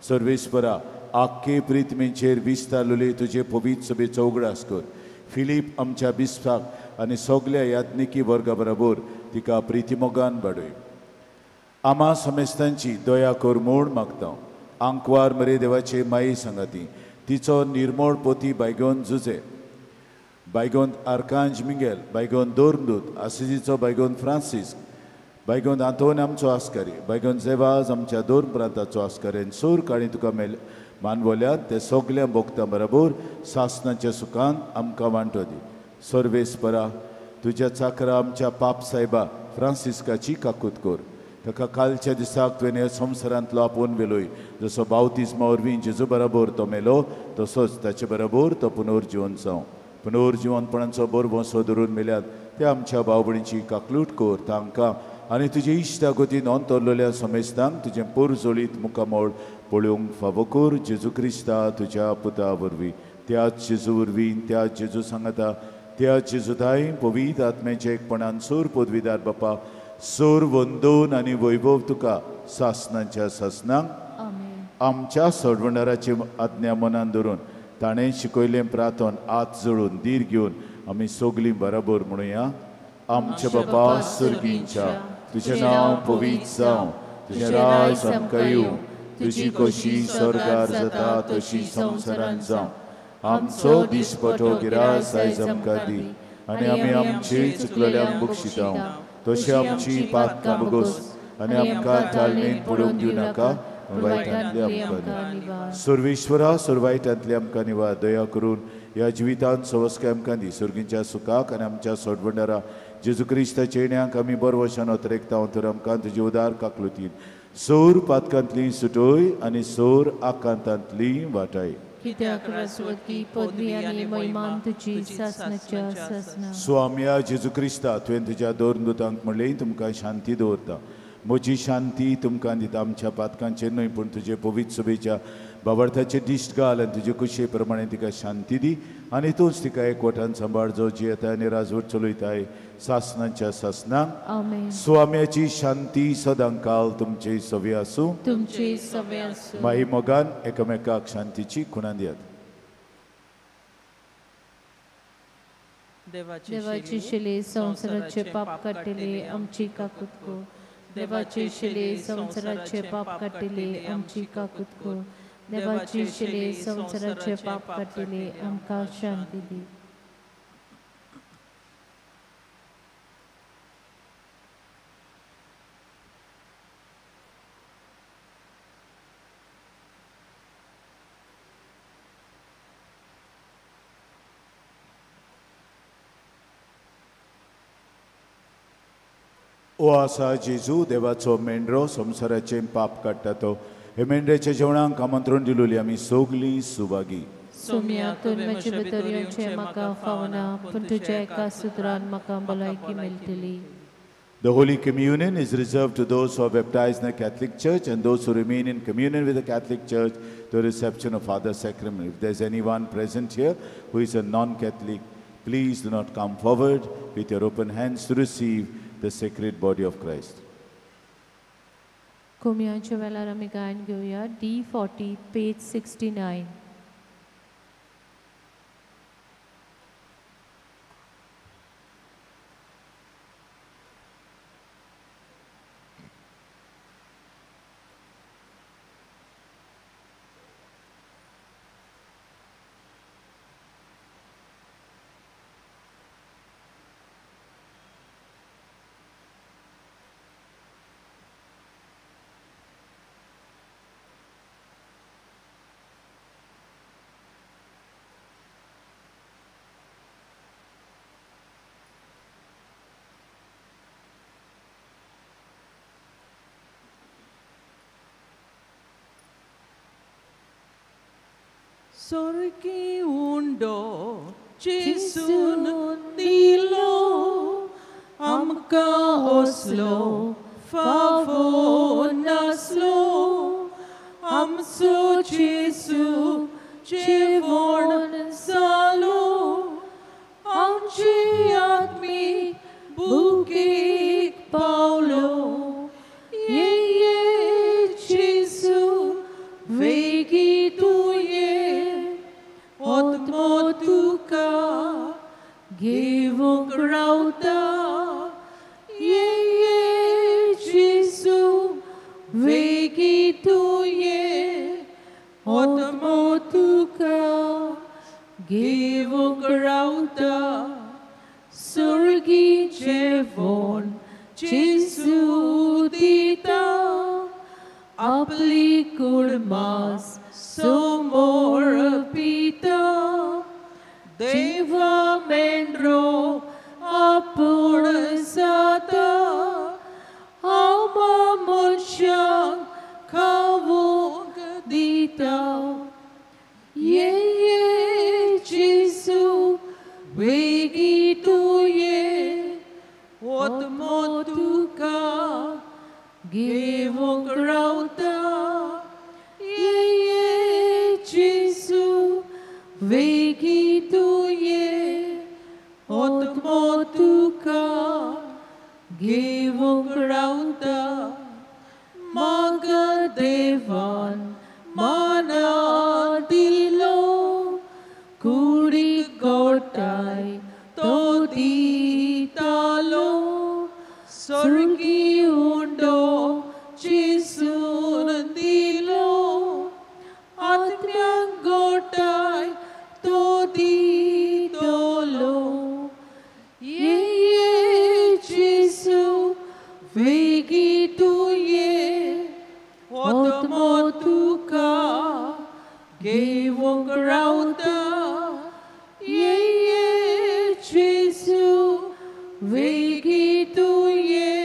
सर्वेस्परा आख्खे प्रिथ्मीचेर विस्तारलेले तुजे पवित्र सभेचो उगडास कर. फिलीप आमच्या बिस्पाक आनी सगल्या याज्ञिकी वर्गा बरोबर तिका प्रितीमोगान वाडय. आमा समेस्तांची दया कर म्हूण मागता. आंकवार मरे देवाचे माई सांगाती तिचो निर्मळ पोती बायगोन जुजे, बायगोन आर्कांज मिंगेल, बायगोन दोर्मदूत, आसिजीचो बायगोन फ्रांसीस, बायगोन आंतोन आमचो आस्कारी, बायगोन जेवाज आमच्या दोन प्रांताचो आस्कारी आनी सूर काणी तुका मेल मानवल्यात ते सगल्या भोगता बरोबर सासनाच्या सुखान आमकां वांटो दी. सर्वेस्परा तुज्या चाकरा आमच्या पाप सायबा फ्रांसिस्काची काकूत कर. ताका कालच्या दिसाक तुवें ह्या संवसारांतलो आपोवन व्हेलोय. जसो बावतिज्मा वरवीं जेजू बरोबर तो मेलो तसोच ताचे बरोबर तो पुनर्जिवन जावं. पुनर्जिवनपणाचो बरवसो धरून मेल्यात ते आमच्या भाव भयणीची काकलूट कर. तांकां आनी तुजे इश्टागतीन अंतरलेल्या समेस्तांक तुजें पोरजोळीत मुखामळ पळोवंक फावो कर. जेजू क्रिस्ता तुज्या पुता वरवीं, त्याच जेजू वरवीं, त्याच जेजू सांगाता, त्याच जेजूताय पवित्र आत्म्याच्या एकपणान सूर पदवीदार बापा सोर वंदोन आनी वैभव तुका सासनाच्या सासनांक. आमच्या सोडवणाराची आज्ञा मनान धरून ताणें शिकयलें प्रार्थन आत जोडून धीर घेवन आमी सगलीं बराबर म्हणुया. आमच्या बापा सर्गींच्या, तुजें नांव पवित्र जावं, तुजें राज आमकां येवं, तुजी कशी स्वर्गार जाता तशी संवसारांत जावं. आमचो दिसपटो गिरास आयज आमकां दी आनी आमी आमचे चुकलेल्यांक बक्षिता तशी आमची पातकां बगोस आनी आमकां तालमेन पडोवंक दिवं नाका, वायटांतली आमकां निवार. सर्वेश्वरा सर्वायटांतली आमकां निवार. दया करून ह्या जिवितांत सवस्काय आमकां दी. सर्गींच्या सुखाक आनी आमच्या सोडवणारा जेजू क्रिस्ताच्या येण्याक आमी बरवशान अतरेकता तर आमकां तुजी उदार काकलुतीन सोर पातकांतली सुटोय आनी सोर आकांतांतली वाटाय. कित्याक राजवटी पदवी आनी महिमा तुजी सासणाच्या सासणाक. स्वाम्या जेजू क्रिस्ता तुवें तुज्या दोन दुतांक म्हणलें तुमकां शांती दवरता, म्हजी शांती तुमकां दिता. आमच्या पातकांचेर न्हय पूण तुजे पवित्र सभेच्या बाबर्थाचे दिश्ट घाल आनी तुजे कुशे प्रमाणे तिका शांती दी आनी तूंच तिका एकवटान सांबाळ जो जियेता आनी राजवट चलयताय सासणाच्या सासणाक. आमेन. स्वाम्याची शांती सदांकाल तुमचे सवे आसूं. तुमचे सवे आसूं. माई मोगान एकामेकाक शांतीची खुणा दियात. देवाची शिले संवसाराचे पाप काडटले आमची काकूत कर. देवाची शिले संवसाराचे पाप काडटले आमची काकूत कर. देवाची शिले संवसाराचे पाप काडटले आमकां शांती दी. ओ आसा जेजू देवाचो मेंढरो संवसाराचें पाप काडटा तो हे मेंढऱ्याच्या जेवणाक आमंत्रण दिलोली आमी सगलीं सुभागी. सोम्या तूं म्हजे भितर येवचें म्हाका फावना, पूण तुज्या एका सुत्रान म्हाका भलायकी मेळटली. The Holy Communion is reserved to those who are baptized in the Catholic Church and those who remain in communion with the Catholic Church to reception of other sacrament. If there is anyone present here who is a non-Catholic, please do not come forward with your open hands to receive the sacred body of Christ. कोमियांच्या वेळार आमी गायन घेवया D40 page 69. Sorki undo Jesun dilo amka oslo favor naslo amso Jesu jevon salo amchi atmi bukik Paulo जेजू दिता आपली कूड मास समर्पिता देवा मेंढरो आपूण जाता आमा मनशांक खावंक दिता ये ये जेजू वेगी तुये आत्मो तुका घेवंक रावता ये ये जेजू वेगी तुये आत्मो तुका घेवंक रावता म्हाका देवान माना दिलो कुडीक गोठाय तो दितालो स्वर्गी उंडो जेजून दिलो आत्म्याक गोठाय तो दितलो ये ये जेजू वेगी तुये आत्मो तुका घेवंक रावता ये ये जेजू वेगी तुये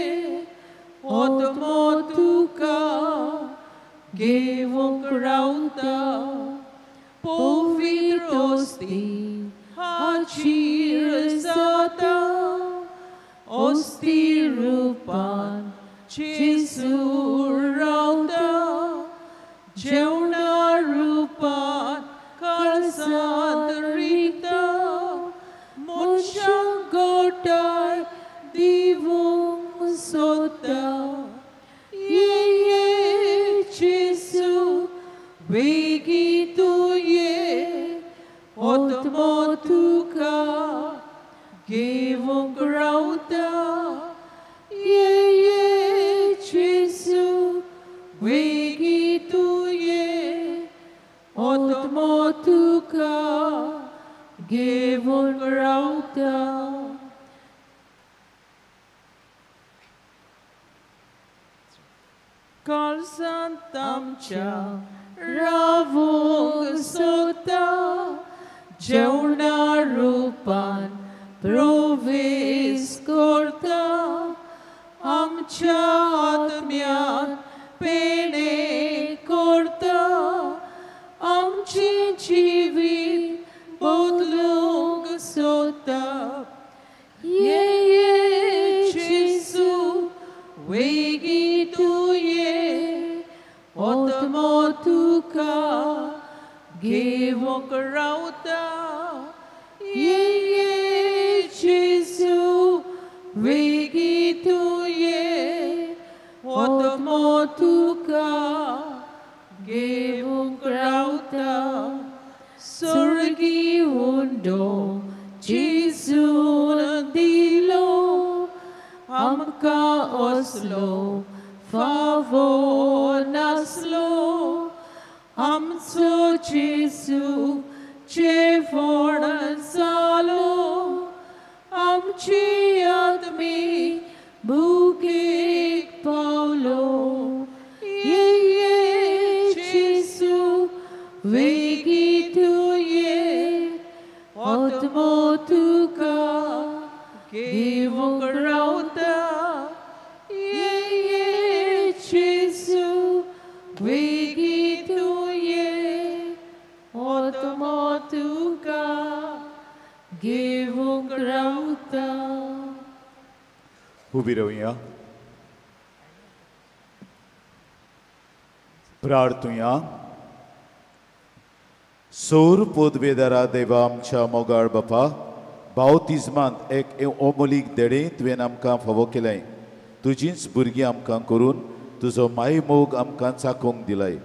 आत्मो तुका घेवंक रावता पवित्र ओस्ती हाचीर जाता ओस्ती रुपान जेजू रावता जेवणा रुपान काळजांत रिगता मनशांक गोठाय दिवंक सोदता ये ये जेजू वेगी तुये आत्मो तुका घेवंक रावता ये ये जेजू वेगी तुये आत्मो तुका घेवंक रावता. काळजांत आमच्या रावूंक सोदता जेवणा रुपान प्रवेश करता आमच्या आत्म्यान पेणे करता आमचें जिवीत बदलूंक सोदता ये ये जेजू वेगी तुये आत्मो तुका घेवंक रावता ये ये जेजू वेगी तुये आत्मो तुका घेवंक रावता स्वर्गी उंडो जेजून दिलो आमकां असलो फावो नासलो आमचो जेजू जेवण जालो आमची आत्मी भुकेक पावलो ये ये जेजू वेगी तुये आत्मो तुका घेवंक रावता ये ये जेजू वेगी तुये आत्मो तुका घेवंक रावता. उबी रावया प्रार्थुया. सोर पोदवेदारा देवा आमच्या मोगाळ बापा बावतिज्मांत एक ओमोलीक देणें तुवें आमकां फावो केलें तुजींच भुरगीं आमकां करून तुजो मायमोग आमकां चाखूंक दिलाय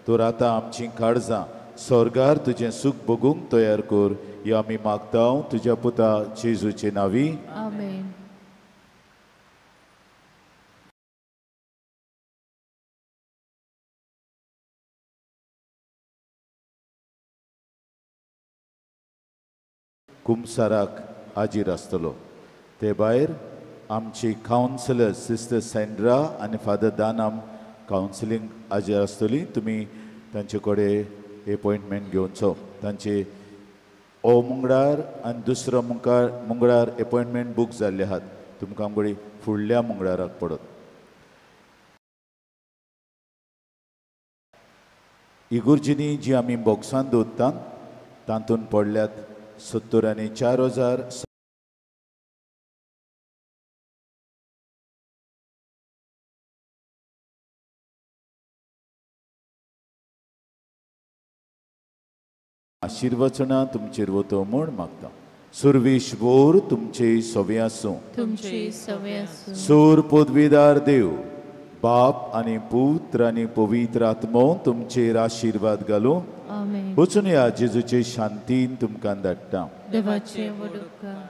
तर आतां आमचीं काळजां स्वर्गार तुजें सूख भोगूंक तयार कर ह्यो आमी मागता तुज्या पुता जेजूचे नांवी. आमेन. कुमसाराक हाजीर आसतलो. ते भायर आमची कावन्सिलर सिस्टर सँड्रा आनी फादर दानाम कावन्सिलींग हाजेर आसतली. तुमी तांचे कडेन एपॉयंटमेंट घेवचो. तांचे ओ मंगळार आनी दुसरो मंगळार एपॉयंटमेंट बूक जाल्ले आहात. तुमकां आमगेली फुडल्या मंगळाराक पडत. इगुर्जिनी जी आमी बॉक्सान दवरतात तातूंत पडल्यात 74,000 आशीर्वचनां तुमचेर वतो म्हूण मागता. सुर्वेशभोर तुमचे सवे आसूं. तुमचे सवे आसूं. सूर पदवीदार देव बाप आनी पुत्र आनी पवित्र आत्मो तुमचेर आशिर्वाद घालूं. आमेन. वचून ह्या जेजूचे शांतीन तुमकां धाडटा. देवाचे व्हड उपकार.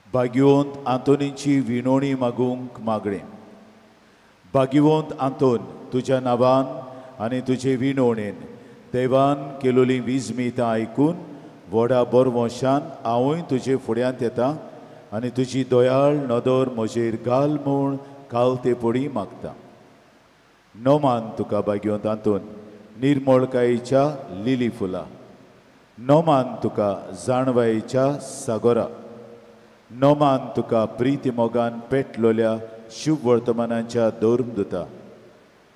भाग्यवंत आंतोनीची विनोणी मागूंक मागणें. भाग्यवंत आंतोन, तुज्या नांवान आनी तुजे विनोणेन देवान केलोली विजमितां आयकून व्हडा बरवंशान हांवूय तुजे फुड्यांत येता आनी तुजी दयाळ नदर म्हजेर घाल म्हूण कालते पडी मागता. नोमान तुका भाग्यवंत आंतोन निर्मळकायेच्या लिली फुलां, नोमान तुका जाणवायेच्या सागोरा, नोमान तुका प्रिती मोगान पेटलोल्या शुभ वर्तमानाच्या धर्मदुता.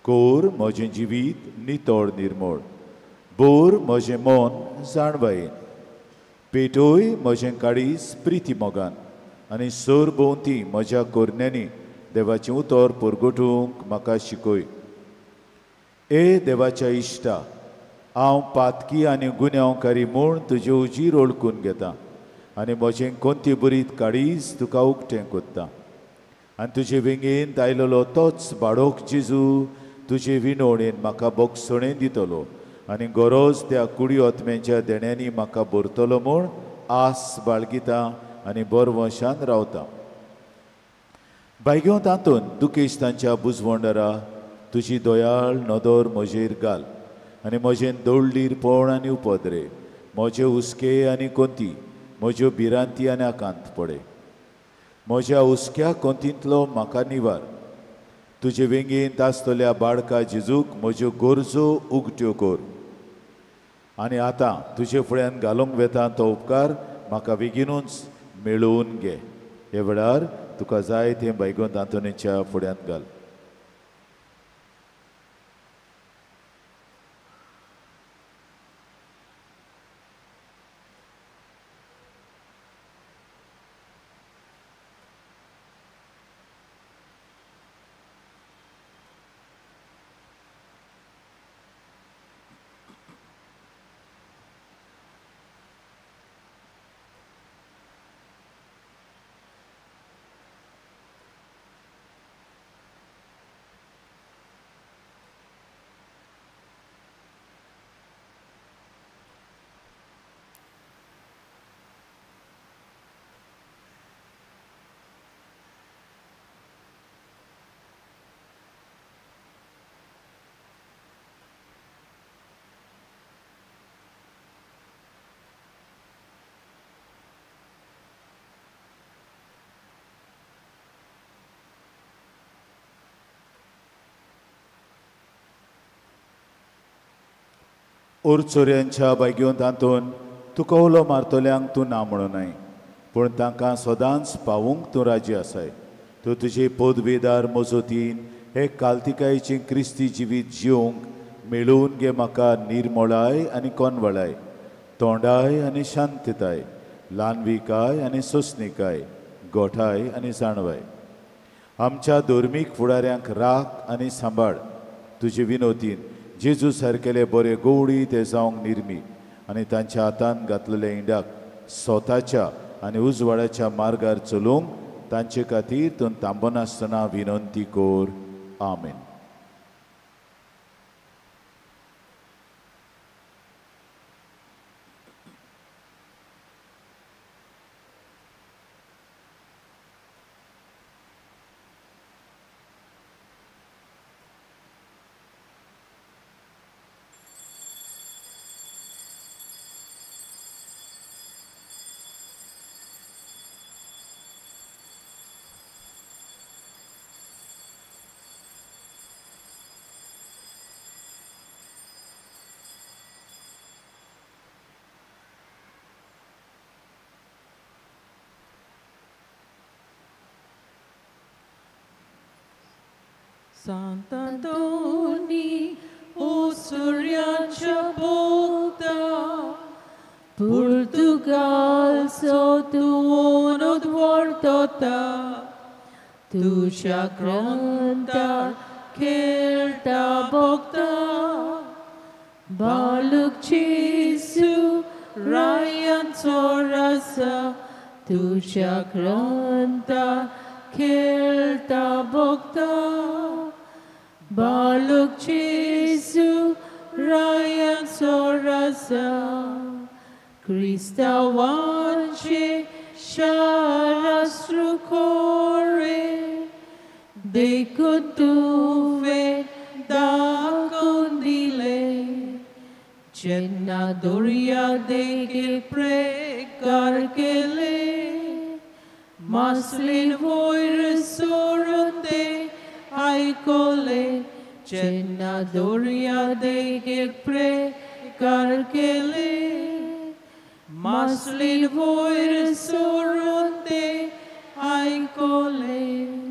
कोर म्हजें जिवीत नितळ निर्मळ, बोर म्हजें मन जाणवायेन, पेटोय म्हजें काळीज प्रिती मोगान आनी सर भोंवती म्हज्या कोरण्यांनी देवाचें उतर परगटूंक म्हाका शिकय. ए देवाच्या इश्टा, हांव पातकी आनी गुन्यांवकारी म्हूण तुजे उजीर वळखून घेता आनी म्हजें कोंती बरीत काळीज तुका उक्तें कोत्ता. आनी तुजे वेंगेंत आयलेलो तोच बाळोक जेजू तुजे विनोणेन म्हाका बोगसणें दितलो आनी गरज त्या कुडी आत्म्यांच्या देण्यांनी म्हाका भरतलो म्हूण आस बाळगिता आनी बरवंशान रावता. भाग्यवंत आंतोन, दुखेश तांच्या बुजवंडरा तुजी दयाळ नदर म्हजेर घाल आनी म्हजें दळडीरपण आनी उपद्रे, म्हजे हुस्के आनी कोंती, म्हज्यो भिरांती आनी आकांत पडे. म्हज्या हुस्क्या कोंतींतलो म्हाका निवार. तुजे वेंगेंत आसतल्या बाळका जेजूक म्हज्यो गरजो उगट्यो कर आनी आतां तुजे फुड्यान घालूंक वेता तो उपकार म्हाका बेगीनूच मेळोवन घे. हे वेळार तुका जाय तें भाग्यवंत आंतोनीच्या फुड्यांत घाल. ओरचोऱ्यांच्या भाग्यवंत आंतोन, तुका उलो मारतल्यांक तूं ना म्हणूनय, पूण तांकां सदांच पावूंक तूं राजी आसाय. तूं तुजे पदवेदार मजतीन हे कालतिकायेचें क्रिस्ती जिवीत जिवंक मेळोवन घे म्हाका निर्मळाय आनी कोनवळाय, तोंडाय आनी शांतताय, ल्हानविकाय आनी सोंसणीकाय, गोठाय आनी जाणवाय. आमच्या धर्मीक फुडाऱ्यांक राख आनी सांबाळ. तुजे विनोतीन जेजू सारकेले बरे गोवडी ते जावंक निर्मी आनी तांच्या हातान घातलेल्या इंडाक स्वताच्या आनी उजवाडाच्या मार्गार चलोवंक तांचे खातीर तूं थांबनासतना विनंती कर. आमेन. सांतांतोनी ओ सूर्याच्या भोगता पुर्तुगालचो तूं उदवळतता तुज्या ग्रंथार खेळटा भोगता बालूक जेजू रायांचो राजा तुज्या ग्रंथार खेळटा भोगता बालूक जेजू रायांचो राजा क्रिस्तांवांचे शारास्त्र खोरे देखून तुवें दाखोवन दिले जेन्ना दर्या देगेर प्रेकार केले मासलेन वयर सरून ते आयकले जेन्ना दर्या देगेर प्रेकार केले मासलेन वयर सरून ते आयकले.